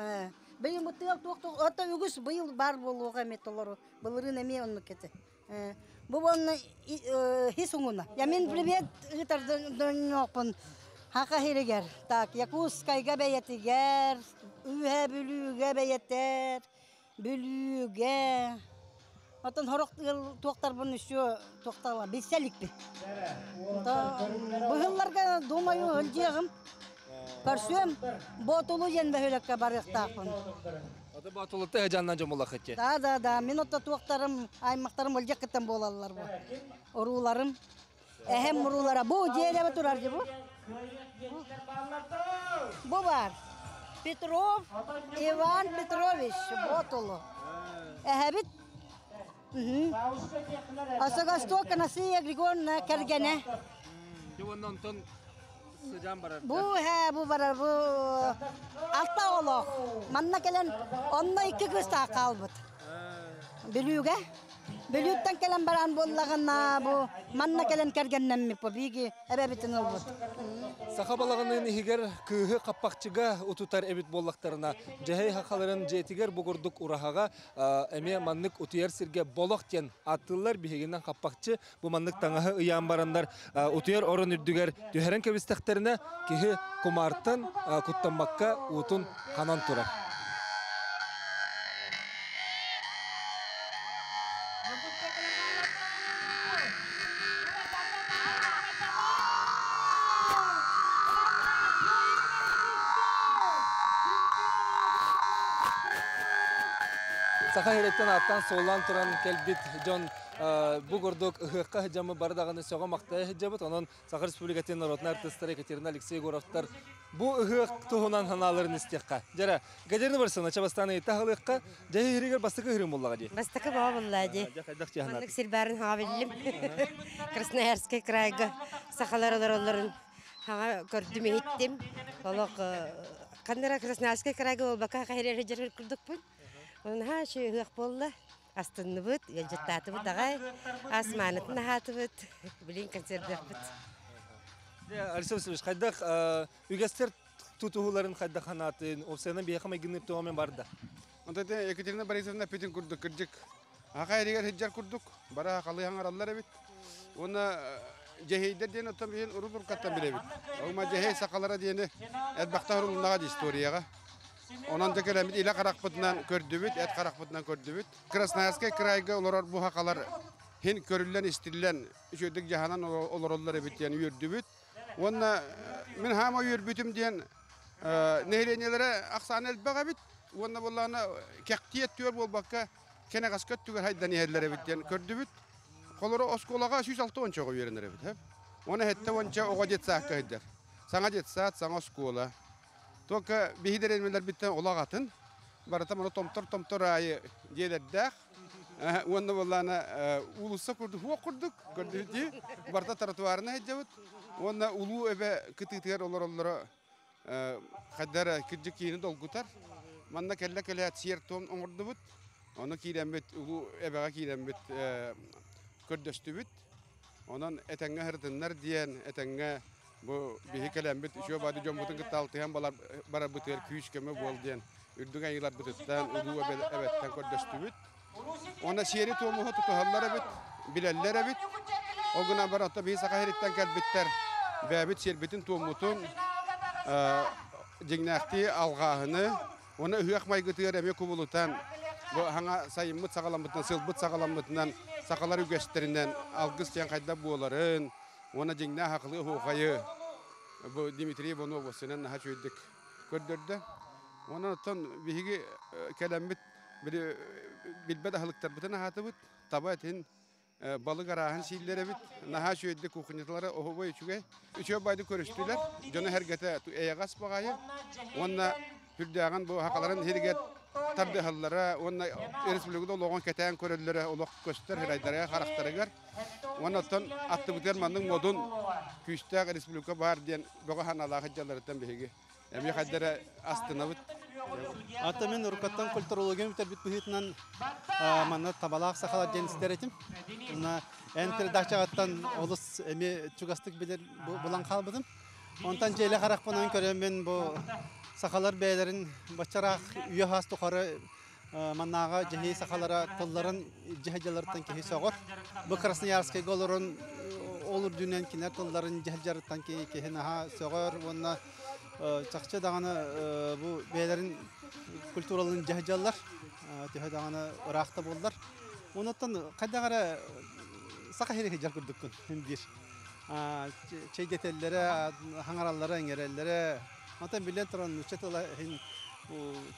Быйыл бу тыал туох ото үгүс быйыл бар буолуоҕа эмиэ толору. Былырыын эмиэ оннук этэ. Бу буолна хис уҥуна. Я мин привет ыытар донньоохпун Хака хиригэр. Так, Якутскайга бэйэтигэр, Үһэ Бүлүүгэ бэйэтэр, Бүлүүгэ. Оттон хорох туохтарбын еще туохтала билсэ иликпин. Быһылларга думаю ылдьыаҕым. Көрсүөм Ботулу диэн бөһүөлэккэ барыахтаахпын. Аты Ботулутта жаннан жомулахытчы. Да, да, да. Мин отто туохтарым, аймактарым ылдьык кыттан буолаллар бу. Урууларым. Эһэм уруулара. Бу дьиэлэбэ турар дии бу. Бу бар. Петров Иван Петрович Ботулу. Эһэбит Осогосток Анастасия Григорьевна кэргэнэ. Онтон сыдьаан барар. Бу һэ бу барар бу алта оҕолоох. Манна кэлэн онно икки кыыстаах хаалбыт. Бүлүүгэ. Бүлүүттэн кэлэн баран буоллаҕына бу манна кэлэн кэргэннэммит бу бииги эбэбитин ылбыт. Саха балаҕанын иһигэр кыыһы хаппахчыга утутар эбит буоллахтарына, дьэһэй хахаларын дьиэтигэр бу курдук ураһаҕа эмиэ маннык утуйар сиргэ болох диэн ааттыыллар биһигинэн хаппахчы бу маннык таҥаһы ыйаан бараннар утуйар орон үрдүгэр түһэрэн кэбистэхтэринэ киһи кумаартан куттаммакка уутун ханан турар. Саха сириттэн ааттаан суоллаан туран кэлбит дьон бу курдук ыһыахха сылдьаммыт бары даҕаны сөҕө махтайа сылдьабыт. Онон Саха Республикатын народнай артыыстара Екатерина Алексей Егоровтар бу ыһыах туһунан санааларын истиэххэ. Дьэрэ, Екатерина Борисовна, чабастаан ыйытта аһылыахха. Дьэ иһиригэр бастакы ыһырым буллаҕа дии. Бастакы баҕа булла дии. Дьэ хайдах дьаһанар? Маннык сир баарын хаҥа биллим. Красноярскай крайга сахалар олороллорун хаҥа көрдүм иһиттим. Олох ханнара Красноярскай крайга буолбакка хаһыр эрэ курдукпун. Онон наһаа үчүгэй ыһыах буолла. Астынныбыт, ыалдьыттаатыбыт аҕай, ас маанытын аһаатыбыт, билигин концердыахпыт. Алексей Васильевич, хайдах үгэстэр тутуһууларын хайдах ханаатын, уопсайынан биһиэхэ майгынныыр туһамен барда? Онтон Екатерина Борисовна эппитин курдук кырдьык аха эригэр сылдьар курдук бара халыы хаҥараллар эбит. Уонна дьэһиэйдэр диэн оттон биһин урут уруккаттан билэбит. Ома дьэһиэй сахалара диэни элбэхтэ хорулуннаҕа дии историяҕа. Онон да кэлэммит илэ харахпытынан көрдүбүт, эт харахпытынан көрдүбүт. Красноярскай крайга олорор бу сахалар хин көрүллэн истиллэн үчүгэйдик дьаһанан олороллор эбит диэн үөрдүбүт. Уонна мин хаама үөрбүтүм диэн нэһилиэнньэлэрэ ахсаана элбэх эбит. Уонна буоллаҕына кэхтии өттүгэр буолбакка кэнэҕэскэ өттүгэр хайдан иһэллэр эбит диэн көрдүбүт. Холоро оскуолаҕа 106 оҕо үөрэнэр эбит. Уонна 70 оҕо детсадка сылдьар. Саҥа детсад, саҥа оскуола. Только биһи дэриэбинэлэрбиттэн олох атын. Барыта маны томтор-томтор аайы дьиэлэрдээх. Уонна буоллаана уулусса курдук, хуох курдук көрдүбүт Барыта тротуарына сылдьабыт. Уонна улуу эбэ кытыытыгар олороллоро хайдара кырдьык киһини долгутар. Манна кэллэ кэлээт сиэр-туом оҥордубут. Оны киирэммит, улуу эбэҕэ киирэммит көрдөстүбүт. Онон этэҥҥэ сырытыннар диэн, этэҥҥэ бу биһи кэлэммит үчүгэй баады дьоммутун кытта алтыһан барарбытыгар күүс-көмө буол диэн үрдүк айыыларбытыттан, улуу эбэттэн көрдөстүбүт. Уонна сиэри-туомуһу тутуһаллар эбит, билэллэр эбит. Ол гынан баран, оттон биһи Саха сириттэн кэлбиттэр бэйэбит сиэрбитин-туоммутун дьиҥнээхтии алҕааһыны уонна ыһыах майгытыгар эмиэ кубулутан, бу хаҥа сайыммыт саҕаламмытынан, сылбыт саҕаламмытынан сахалар үгэстэринэн алгыс диэн хайдах буоларын уонна дьиҥнээх акылыы оһуохайы бу Дмитрий Иванов уоссунан наһаа үчүгэйдик көрдөрдө. Онон оттон биһиги кэлэммит билбэт аһылыктарбытын аһаатыбыт, таба этин, балык арааһын сииллэр эбит. Наһаа үчүгэйдик кухняталара оһобой үчүгэй. Үчүгэй байды көрүстүлэр. Дьоно сэргэтэ эйэҕэс баҕайы. Уонна түрдээҕин бу хахаларын иһигэр тардыһаллара уонна республикада олоҕун кэтээн көрөллөрө олох көстөр сырайдарыгар харахтарыгар. Уонна оттон аттыбытыгар маннык модун күүстээх республика баар диэн бөҕө санаалаах дьалларыттан биһиги Эмиэ хайдара астынабыт. Ата мен уруккаттан культурологияны бүтэрбит быһыытынан манна табалаах сахалар диэн истэр этим. Уна эн передачаҕыттан олус эмиэ чугастык билэр булан хаалбытым. Онтон дьиэлэ харахпынан көрөммүн бу сахалар бэйэлэрин баччараах үйэ хаас тухары маннааҕа дьэһии сахалара тылларын дьэһдьаларыттан киһи сөҕөр. Бу Красноярскайга олорон ол үрдүнэн кинилэр тылларын дьэһдьарыттан киһи наһаа сөҕөр уонна чахчы даҕаны бу бэйэлэрин культураларын дьаһдьаллар, төһө даҕаны ыраах да буоллар. Онуттан хайдах эрэ саха сири сылдьар курдуккун биир. Чэйдэтэллэрэ, хаҥараллара, иҥэрэллэрэ. Онтон биллэн туран нуучча тыла иһин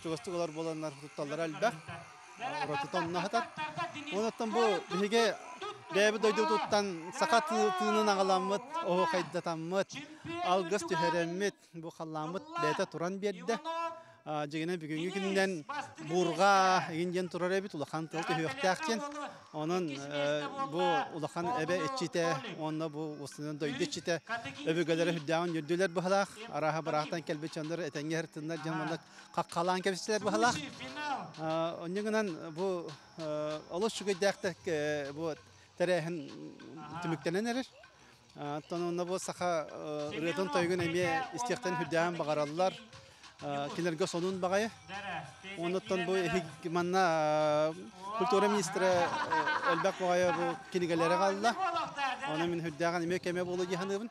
чугастык олор буоланнар тутталлара элбэх. Уратыта онно сытар. Онуттан бу биһиги бэйэбит дойдубутуттан саха тыынын аҕаламмыт, оһуохайдатаммыт, алгыс түһэрэммит, бу халлааммыт бэйэтэ туран биэрдэ. Дьигинэн бүгүҥҥү күнүнэн буурҕа игин диэн турар эбит, улахан тыл түһүөхтээх диэн. Онон бу улахан эбэ иччитэ уонна бу устунан дойду иччитэ өбүгэлэрэ үрдээҕин үрдүлэр быһалаах, арааһа быраахтан кэлбит дьоннор этэҥҥэ сыртыннар дьон манна хаххалаан кэбистилэр быһалаах. Онньу гынан бу олус үчүгэйдээхтик бу тэрээһин түмүктэнэн эрэр. Оттон онно бу саха ырыатын тойугун эмиэ истиэхтэн үрдээҕин баҕараллар. Кинилэргэ сонун баҕайы. Оннуттан бу манна культура министрэ элбэх баҕайы бу кинигэлэри аҕалла. Ону мин үрдээҕин эмиэ кэмэ буолуо дии саныыбын.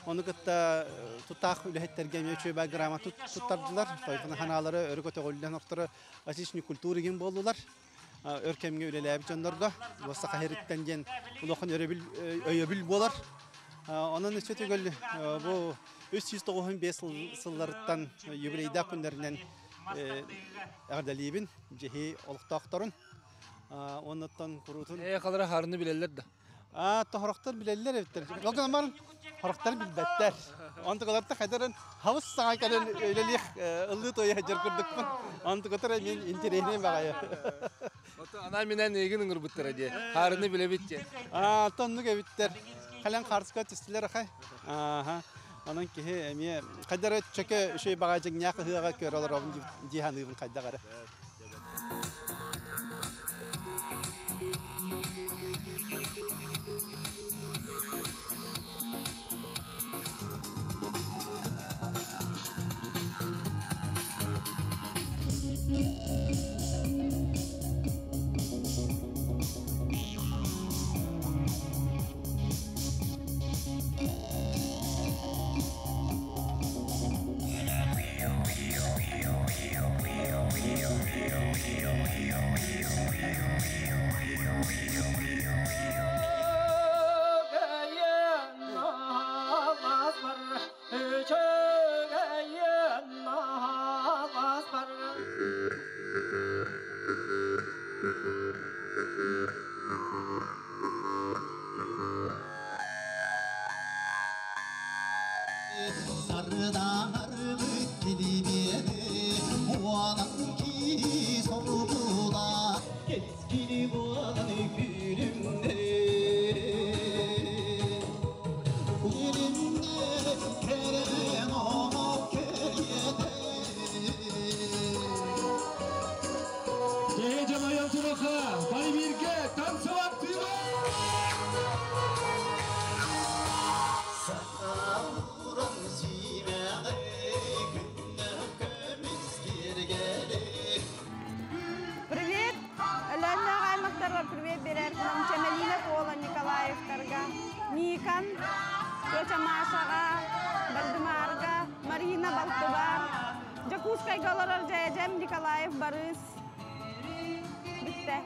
Ону кытта тутаах үлэһиттэргэ эмиэ үчүгэй грамота туттардылар. Тойфун ханаалары өрө көтөҕүллэн охторо отличный культуры гин буоллулар. Өр кэмҥэ үлэлээбит дьоннорго Саха сириттэн диэн улахан өрөбүл өйөбүл буолар. Онон өссө төгөл бу 395 сылларыттан юбилейдаах күннэринэн эҕэрдэлиибин дьиһи олохтоохторун. Оннуттан куруутун Ээ халара харыны билэллэр да. А тохорохтор билэллэр эбиттэр. Ол гынан баран хорохтор билбэттэр. Онтукаларта хайдарын хабыс саҥа кэлэн үлэлиэх ыллыы тойа сылдьар курдукпун. Онтукатара мин интэриэһинэй баҕайы. Ото анаа минэн эйигин ыҥырбыттара дии. Хаарыны билэбит диэн. А тоннук эбиттэр. Халан хаарыска түстүлэр ахай. Ааха. Онон киһи эмиэ хайдара чөкө үчүгэй баҕайы дьиҥнээх ыһыаҕа көрө олоробун дии саныыбын хайдах эрэ. Дьуукан, тетя Машаҕа, Бардымаарга, Марина балтыбар, Дьокуускайга олорор дьээдьэм Николаев Барыс. Бүттэ.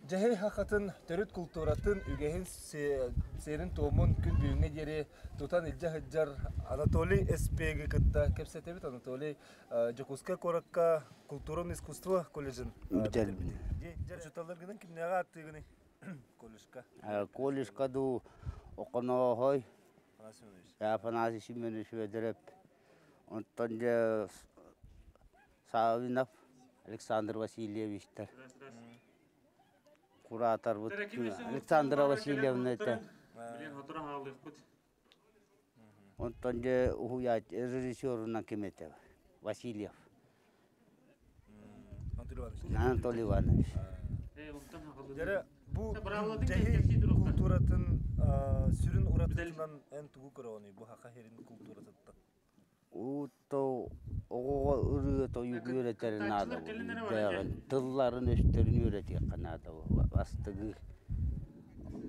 Дьэһэй хахатын төрүт култууратын үгэһин сиэрин-туомун күн бүгүҥҥэ диэри тутан илдьэ сылдьар Анатолий Эспеги кытта кэпсэтэбит. Анатолий Дьокуускай куоракка култуура уонна искусство колледжын бүтэрбит. Учууталларгынан кимнээҕи ааттыыгыный колледжка? Колледжка дуу Оконооһой Афанасий Семенович Федоров, онтон дьэ Саввинов Александр Васильевичтар, кураторбыт Александра Васильевна этэ. Онтон дьэ уһуйааччы режиссерунан ким этэ? Васильев. Анатолий Иванович. Дьэрэ, бу дьэһи култууратын сүрүн уратытынан эн тугу көрөҕүнүй бу саха сирин култууратыттан? Уутто оҕоҕо ырыа тойук үөрэтэр наада буолуохтааҕын, тылларын өстөрүн үөрэтиэххэ наада бастыгы.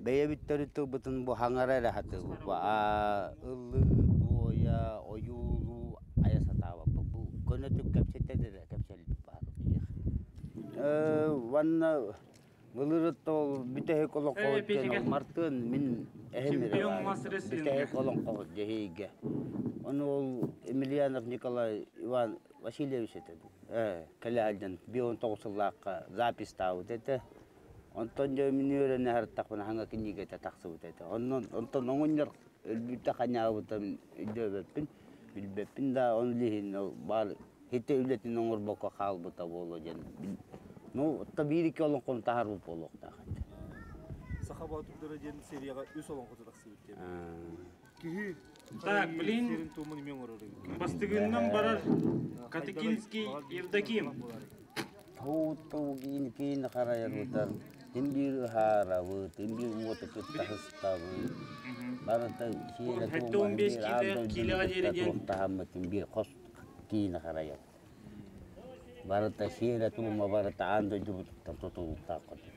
Бэйэбит төрүт тылбытын бу хаҥара эрэ сатыыбыт. Ыллыы, туойа, ойуулуу айа сатаабаппыт. Бу көнөтүк кэпсэтэн эрэ кэпсэлбит баар биһиэхэ. Уонна былырыт ол бүтэһик олоҥхоһут диэн Мартыан мин эһэм эрэ баар. Бүтэһик олоҥхоһут дьэһиэйгэ. Ону ол Емельянов Николай Иван Васильевич этэ. Кэлэ сылдьан 59 сыллаахха записьтаабыт этэ. Онтон дьэ мин үөрэнэ сырыттахпына хаҥа кинигэтэ тахсыбыт этэ. Онон онтон оҥонньор өлбүтэ ханньаабытын өйдөөбөппүн, билбэппин да, ол иһин баар хите үлэтин оҥорбокко хаалбыта буолуо диэн. Ну, оттон биир-икки олоҥхону таһаарбыт буолуохтаах этэ. Саха боотурдара диэн серияҕа үс олоҥхото тахсыбыт диэн. Киһи Так, блин, сирин туомун эмиэ оҥорор эбит. Бастыгыннан барар Катыкинский Евдоким. Тоу-тоу киин харайарбытар, тин биир ыһаарабыт, тин биир уоту кытта сыстабыт. Барыта сиэрэ туома 75 биир аан киилэ дойдуну киилэҕэ кытта диэри диэн туохтаһаммытын биир хос киин харайабыт. Барыта сиэрэ туома барыта аан дойдубутуттан тутулуктаах курдук.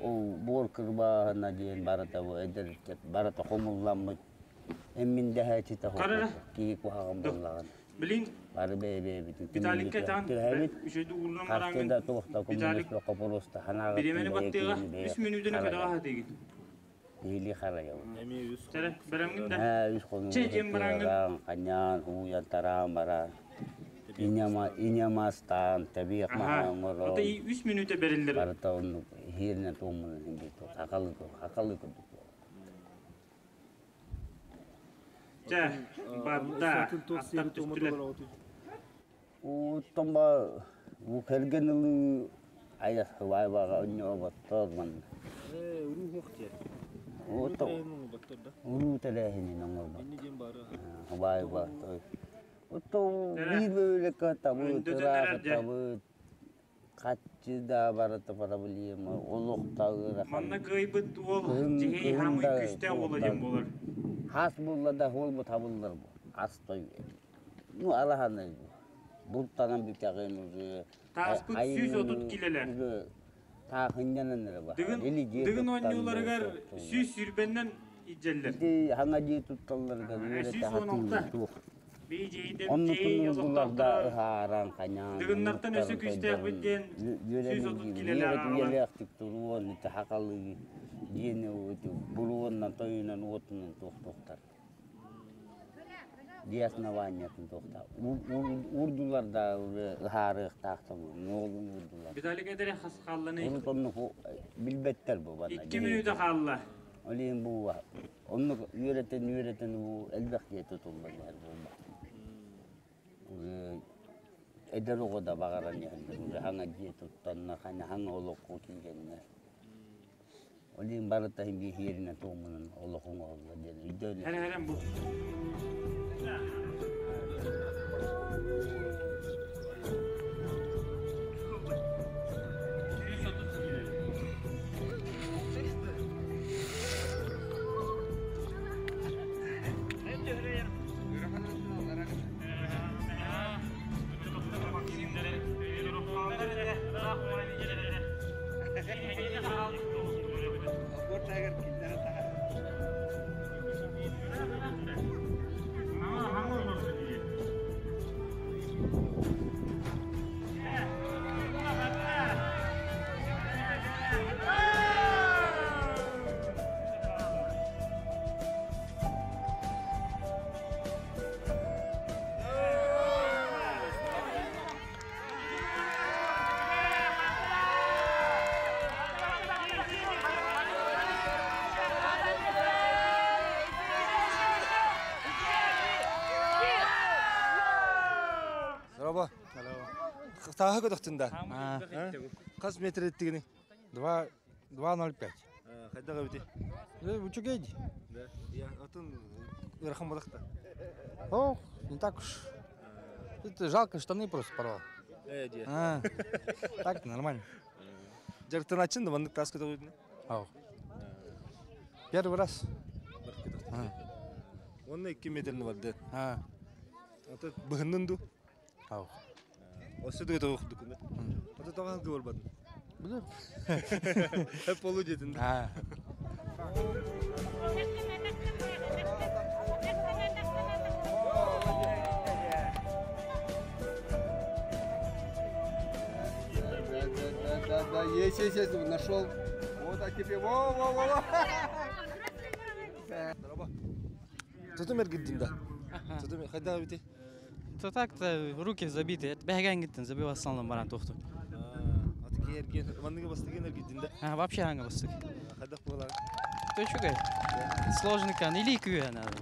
Ол буор кырбааһына диэн барыта бу эдэр барыта хомулламмыт эммин дэһээччитэ Карара. киһи куһаҕан буоллаҕына. Блин, Бары бэйэ-бэйэбитин Виталикка таан түһэбит. үчүгэй уурунан Харчы бараҥҥын да туох да Виталик коммунистка просто ханаҕыттан бириэмэни бэйэ баттыаҕа киһини бэйэ үс мүнүүтэни көтөҕө харайабыт. сатыыгын. Киһилии харайабыт. Эмиэ үс Чэрэ, бэрэмҥин да. Ээ, үс хонуу Чэ, диэн бараҥҥын. ханньаан, ууйан тараан баран. Иньамастаан, тэбиэх Аха. маһа Ото оҥорон. үс мүнүүтэ бэриллэр. Барыта оннук иһиэринэн туоммунан иһин хахалы хахалы курдук. Чэ, барда. Аттар түстүлэр. Оттон ба бу кэргэн ылыы айас хыбаайбаҕа онньооботтор манна. Ээ, уруу хуох диэн. Ото уруу тэрээһинин оҥорбот. Хыбаайба Ото биир бөһүөлэккэ табыт, Өндөтөн ыраах эрэр дьэ. табыт, хаччы да барыта проблема, олох да ыарахан. Манна кыайбыт уол Кыһын дьиһэй кыһын хаамый да күстээх уола диэн туохтан буолар. хас булла да буолбут табыллар бу. Ас той. Ну алаһаны бултанан бүтэҕин уже Тааспыт 130 килэлэр. уже таахынньанан эрэ баһар. Дыгын, Или дьиэ Дыгын туттан оонньууларыгар 120-нэн илдьэллэр. Ити хаҥа дьиэ тутталларыгар үөрэтэ 116. туох. Бейдейден Оннутун дьиэй урдуларда олохтоохторо ыһааран ханяан Дыгыннартан өссө күүстээхпит диэн 130 килэлээх аҕалар. Үөрэтигэлээхтик туруон ити хакалыы диэни буруоннан тойунан уотунан туохтуохтар. Дии основаниятын туохта. Урдуларда ыһаарыахтаахтар нуолун урдулар. Виталий Кэдэрэ хас хаалланый? Урут оннук билбэттэр бу банна. 2 мүнүүтэ хаалла. Ол иһин бу оннук үөрэтэн үөрэтэн бу элбэх дьиэ тутуллан иһэр буолбат. Эдэр оҕо да баҕаран иһэллэр уже хаҥа дьиэ туттанна, хаҥа олоххо киирэннэр. Ол иһин барыта биир иһиэринэн туомунан олох оҥоһуллар диэн өйдөөн Һэрэ-һэрэн бу. Дорообо. Тааһы көтөхтүн да? Хас метр эттигини? 2,05. Хайдах эбити? Үчүгэй дии. Да. Я атын ыарахан балыкта. О, не так уж. Это жалко, штаны просто порвал. Э, дии. А, так нормально. Дьарыктанааччын да маннык таас көтөҕүтүнэ? Ау. Первый раз. Уонна 2 метрни барды. А. Ата быһыннын ду? Ау. Осы да көтөҕү курдук. Ата тоҕо халгы барбатын? Билем. Полу диэтин. А. Да, да, да, да, есть, есть, есть, нашел. Вот, а теперь, во, во, во, во. Тутум эргиддин да. Тутум хайда бити? То так-то руки забиты. Бәгән гиттин, забив асланлым баран тохту. Атыки эрген, манныгы бастыгын эргиддин да. А, вообще аңа бастык. Хайдах буолар? То чугай. Сложный кан, или күе надо.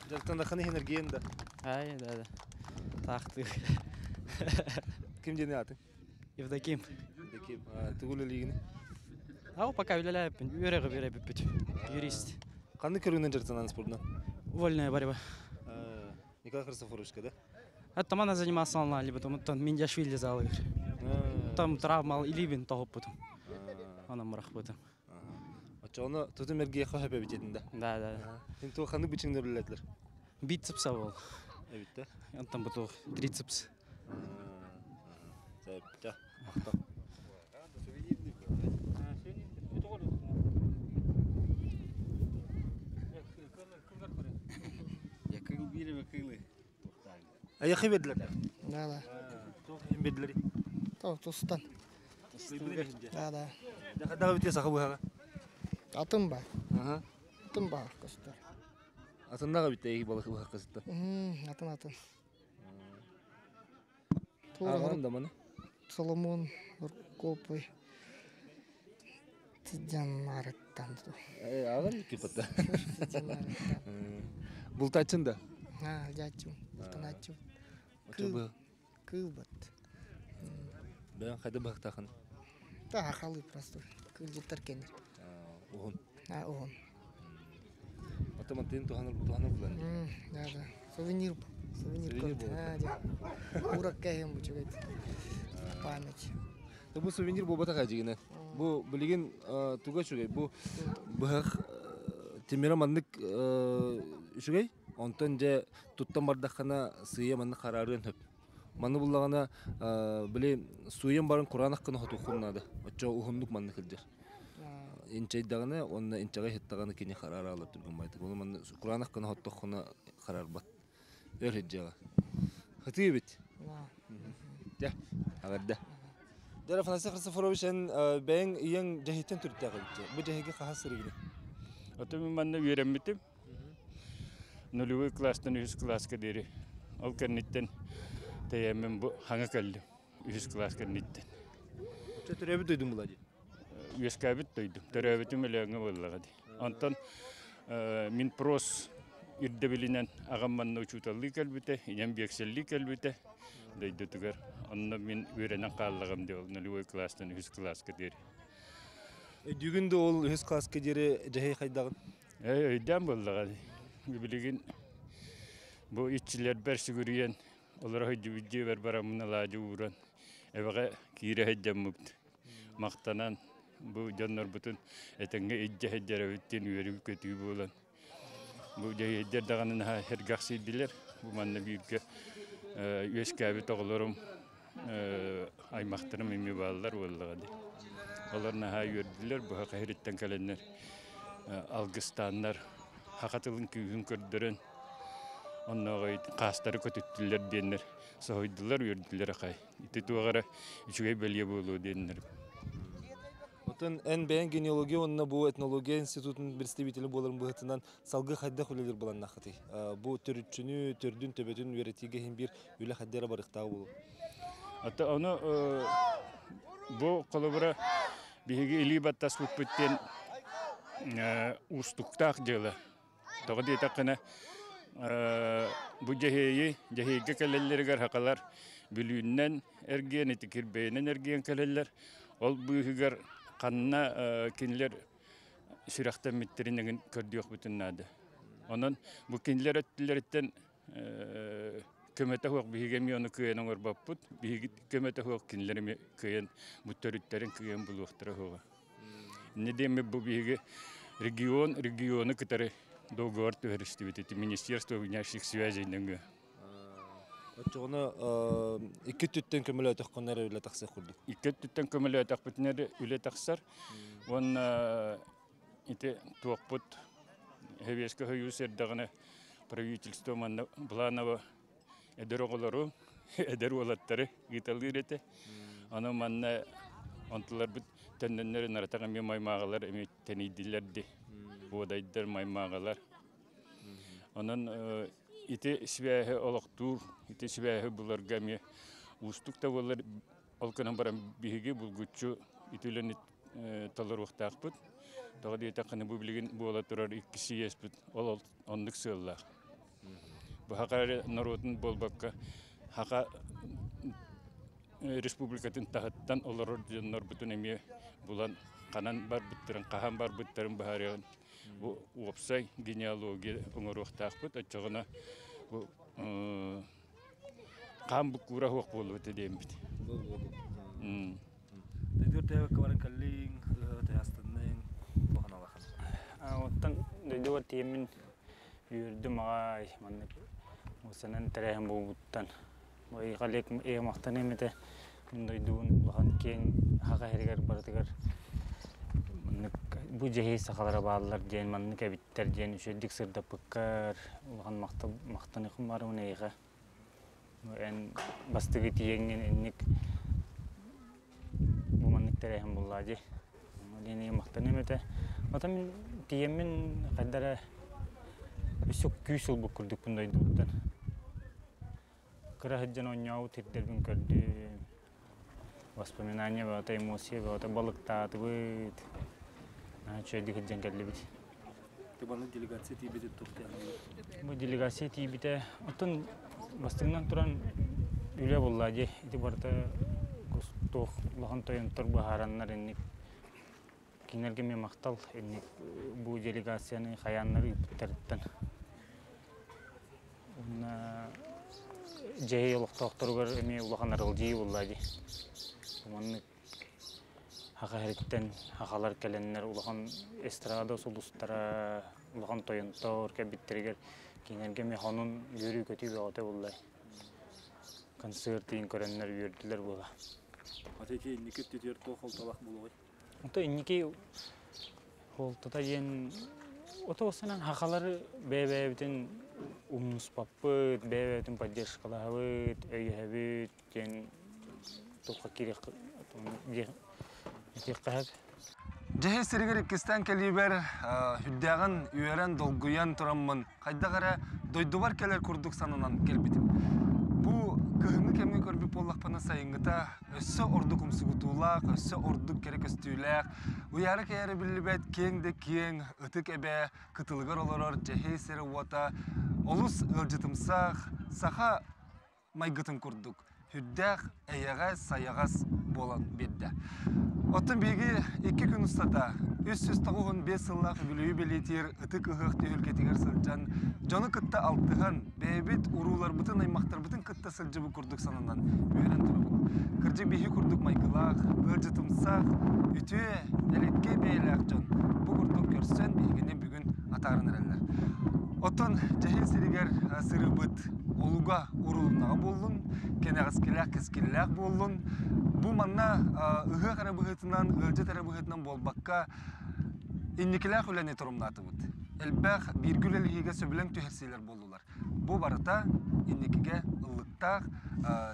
Дьарыктанаххына иһин эргиэн да. Ай, да, да. Тахты. Ким диэни аты? Евдоким. Евдоким. Тугу үлэлиигини? А пока үлэлээппин, үөрэҕи биэрэбиппит. Юрист. Ханнык көрүҥүнэн дьарыктанан спордунан? Вольная борьба. Николай Христофоровичка, да? Это мана занимался онлайн, либо там Миндяшвили залы. Там травма илибин тоҕуппутум. Онон бырахпытым. Оччоҕуна тутум эргиэххэ сөп эбит этин да? Да, да. Син туох ханнык бычыҥнар үлэлэтилэр? Бицепса был. Эбит да? Онтон бутуох трицепс. Сөп, Айахы бердилер. Да, да. Туох иһин бердилер? То, тустан. Да, да. Дагы бите саха быһаҕа. Атын бар. Атын бар көстөр. Атыннага бите эги балык быһах кысытта. Атын атын. Ағарым да маны. Соломон Уркопой. Тидянарыттан. Ағар кипатта. Бултачын да. А, дячу, бултаначу. Очо Кыл бат. Бән хайда быһахтахан. Та халы просто. Кыл жеттер кенер. Уһун. А, уһун. Ата мантын туханыр туханыр булан. Да, да. Сувенир. Сувенир. А, да. Урак кэхэм бу чугайт. Память. Бу сувенир бу батаха жигине. Бу билигин туга чугай. Бу быһах тимире маннык үчүгэй. Онтон же туттан бардаххана сыйа манны хараарыан хөп. Манны буллагана били суйан барын кураанах гына хотуоххун наада. Оччо уһуннук манны кылдьар. Инчайдаганы онна инчагай хиттаганы кини хараара алар түргөн байтык. Оны манны кураанах гына хоттоххуна хараарбат. Өр хиджага. Хытыы бит. Дя, агарда. Дара Афанасий Христофорович эн бэйэҥ ийэҥ дьэһиттэн түрттээх эбит. Бу дьэһиги хаһан сырыгыны? Ото мин манна үөрэммитим. Нулевой класстан үһүс класска диэри. Ол кэнниттэн тэйэммин бу хаҥа кэллим. Үһүс класс кэнниттэн. Төрөөбүт дойдум була дии? Үөскээбит дойдум. Төрөөбүтүм Өлөөҥҥө буоллаҕа дии. Онтон мин прос ирдэбилинэн аҕам манна учууталлыы кэлбитэ, ийэм биэксэллии кэлбитэ дойдутугар. Онно мин үөрэнэн хааллаҕым дии ол нулевой класстан үһүс класска диэри. Өйдүүгүн да ол үһүс класска диэри дьэһэй хайдаҕын? Өйдөөн буоллаҕа дии. Билигин Бу иччилэрбэр сүгүрүйэн олоро сылдьыбыт дьиэбэр бараммын алаадьы ууран эбэҕэ киирэ сылдьаммыт махтанан бу дьоннорбутун этэҥҥэ илдьэ сылдьар эбит диэн үөрүү-көтүү буолан бу дьэһиэйдэр даҕаны наһаа сэргэхсийдилэр. Бу манна бииргэ үөскээбит оҕолорум аймахтарым эмиэ бааллар буоллаҕа дии. Олор наһаа үөрдүлэр, быһа хаһыриттан кэлэннэр алгыстааннар саха тылын күүһүн көрдөрөн оннооҕу хаастары көтүттүлэр диэннэр соһуйдулар, үөрдүлэр ахай. Ити туох эрэ үчүгэй бэлиэ буолуо диэннэр. Отон эн бэйэҥ генеалогия уонна бу этнология институтун представителэ буоларын быһыытынан салгыы хайдах үлэлиир быланнаххытый? Бу төрүччүнү, төрдүн төбөтүн үөрэтиигэ иһин биир үлэ хайда эрэ барыахтаах буолуо. Ата ону бу холобура биһиги илии баттаспыппыт диэн уустуктаах дьыала. Тоҕо диэтэххинэ бу дьэһиэйи дьэһиэйгэ кэлэллэригэр хакалар Бүлүүннэн эргиэн ити кирбэйинэн эргиэн кэлэллэр. Ол быыһыгар ханна кинилэр сүрэхтэммиттэрин эҥин көрдүөхпүтүн наада. Онон бу кинилэр өттүлэриттэн көмөтө суох биһиги эмиэ ону кыайан оҥорбоппут. Биһиги көмөтө суох кинилэр эмиэ кыайан бу төрүттэрин кыайан булуохтара суоҕа. Инньэ диэммит бу биһиги регион региону кытары договор түһэристибит ити Министерство внешних связей нөҥүө. Оччоҕуна икки өттүттэн көмөлөөтөххүнэ эрэ үлэ тахсар курдук. Икки өттүттэн көмөлөөтөхпүтүнэ эрэ үлэ тахсар. Уонна ити туохпут Сэбиэскэй Союз эрдэҕинэ правительство манна планово эдэр оҕолору, эдэр уолаттары ыыталыыр этэ. Ону манна онтуларбыт төннөннөр наратах эмиэ маймааҕалар эмиэ тэнийдилэр ди. Буодайдар, маймааҕалар. Онон ити свяһи олохтуур, ити свяһи буларга эмиэ уустук да буоллар, ол гынан баран биһиги булгуччу ити үлэни толоруохтаахпыт. Тоҕо диэтэххинэ бу билигин буола турар икки съезпит ол оннук сыаллаах. Бу саха эрэ норуотун буолбакка, саха республикатын таһыттан олорор дьоннорбутун эмиэ булан ханан барбыттарын, хаһан барбыттарын быһаарыан бу уопсай генеалогия оҥоруохтаахпыт. Оччоҕуна бу хаан буккуура суох буолуо этэ диэммит. Дойдур тэбэккэ баран кэллиҥ, тыһастанныҥ, туох аналахан? Оттон дойдубар тиийэммин үөрдүм аҕай маннык уусанан тэрээһин буолбуттан. Ыйҕалек махтаныам этэ мин дойдубун улахан киэҥ саха сиригэр барытыгар маннык бу дьэһиэй сахалара бааллар диэн маннык эбиттэр диэн үчүгэйдик сырдаппыккар улахан махтал махтаныахым баарымын эйиэхэ. Эн бастакы тиийэҥҥин инник бу маннык тэрээһин буллаа дии. Диэн махтаныам этэ. Оттон мин тиийэммин хайда эрэ өссө күүс ылбыт курдукпун дойдубуттан. Кыра сылдьан оонньообут сирдэрбин көрдүм. Воспоминания бөҕөтө, эмоция бөҕөтө балыктаатыбыт. Наһаа үчүгэйдик сылдьан кэллибит. Маннык делегация тиийбитин туох Бу делегация тиийбитэ. Оттон бастыҥынан туран үлэ булла дии. Ити барыта туох улахан тойонтор быһаараннар инник кинилэргэ эмиэ махтал инник бу делегацияны хайааннар ыыппыттарыттан. Уонна дьэһиэй олохтоохторугар эмиэ улахан аралдьыйыы буолла дии. Маннык Саха сириттэн сахалар кэлэннэр улахан эстрада сулустара, улахан тойонтор кэлбиттэригэр кинилэргэ эмиэ сонун үөрүү-көтүү бөҕөтө буолла. Концерт иһин көрөннөр үөрдүлэр буола. Аты ити инники өттүтүгэр туох холтолох буолуой? Ото инники холтото диэн ото осанан сахалары бэйэ-бэйэбитин умнуспаппыт, бэйэ-бэйэбитин поддержкалаһабыт, өйөһөбүт диэн туохха киириэх этиэххэ сөп. Дьэһиэй сиригэр иккистээн кэлиибэр үрдээҕин үөрэн, долгуйан тураммын хайдах эрэ дойдубар кэлэр курдук сананан кэлбитим. Бу кыһыҥҥы кэмҥэ көрбүт буоллахпына сайыҥҥыта өссө ордук умсугутуулаах, өссө ордук кэрэ көстүүлээх, уйаара-кэйээрэ биллибэт киэҥ да киэҥ ытык эбэ кытылыгар олорор Дьэһиэй сирэ-уота олус ыалдьытымсах, саха майгытын курдук сүрдээх эйэҕэс-сайаҕас буолан биэрдэ. Оттон биһиги икки күн устата 395 сыллаах үбүлүөйү бэлиэтиир ытык ыһыах түһүлгэтигэр сылдьан, дьону кытта алтыһан, бэйэбит урууларбытын, аймахтарбытын кытта сылдьыбыт курдук сананан үөрэн турабыт. Кырдьык биһи курдук майгылаах, ыалдьытымсах, үтүө, элэккэй бэйэлээх дьон бу курдук көрсөн биһигини бүгүн атааран эрэллэр. Оттон Дьэһил сиригэр сырыыбыт олуга урулуннаҕа буоллун, кэнэҕэскилээх кэскиллээх буоллун. Бу манна ыһыах эрэ быһыытынан, ыалдьыт эрэ быһыытынан буолбакка, инникилээх үлэни торумнаатыбыт. Элбэх бииргэ үлэлэһиигэ сөбүлэҥ түһэрсиилэр буоллулар. Бу барыта инникигэ ыллыктаах,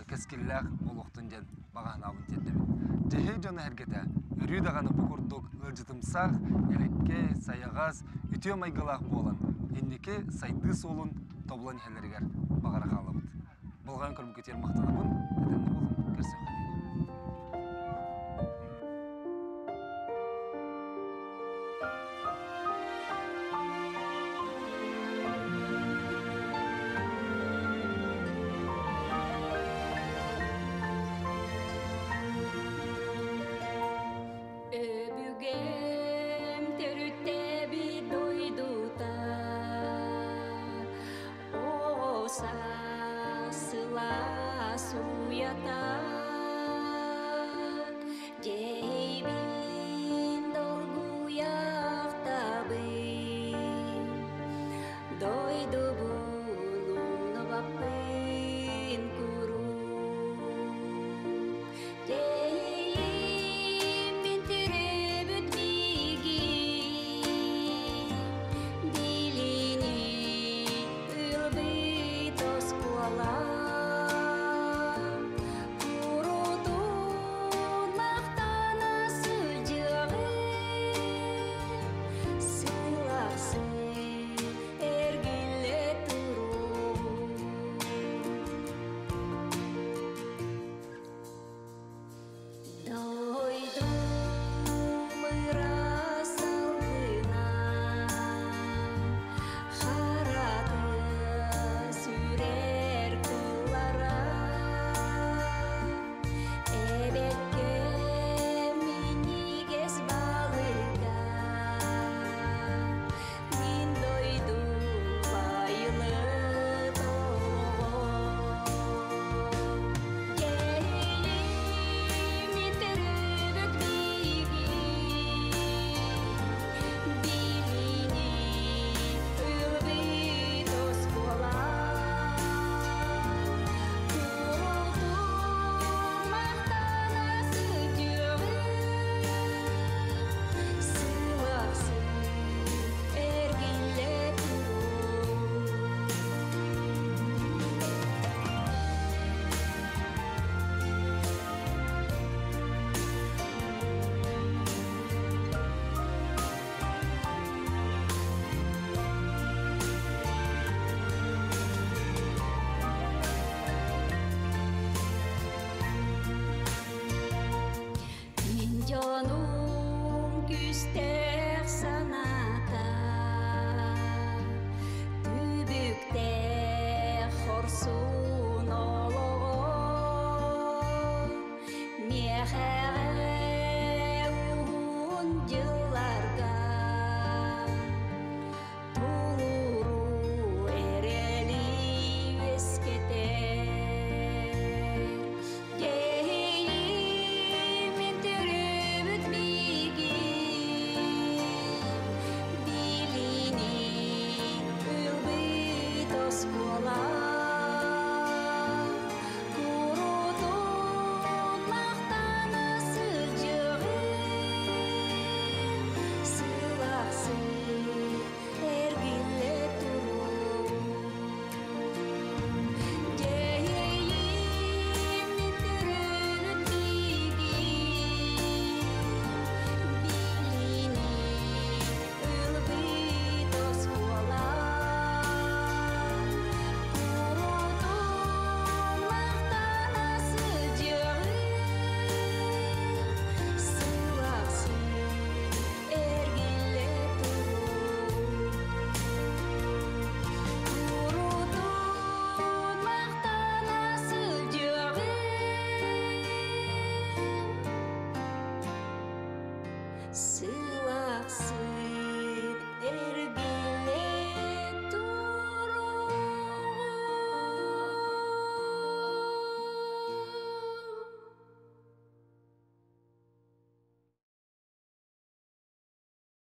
кэскиллээх буолуохтун диэн баҕа санаабын тиэрдэбин. Дьэһиэй дьоно эһэргэтэ өрүү даҕаны бу курдук ыалдьытымсах, элэккэй, сайаҕас, үтүө майгылаах буолан, инники сайдыы суолун тобулан иһэллэригэр баҕара хаалабыт. Болҕойон көрбүккүтүгэр махтанабын, этэҥҥэ буолуҥ, көрсүөххэ диэри. Өбүгэм төрүттээбит дойдута Оса сыла суята.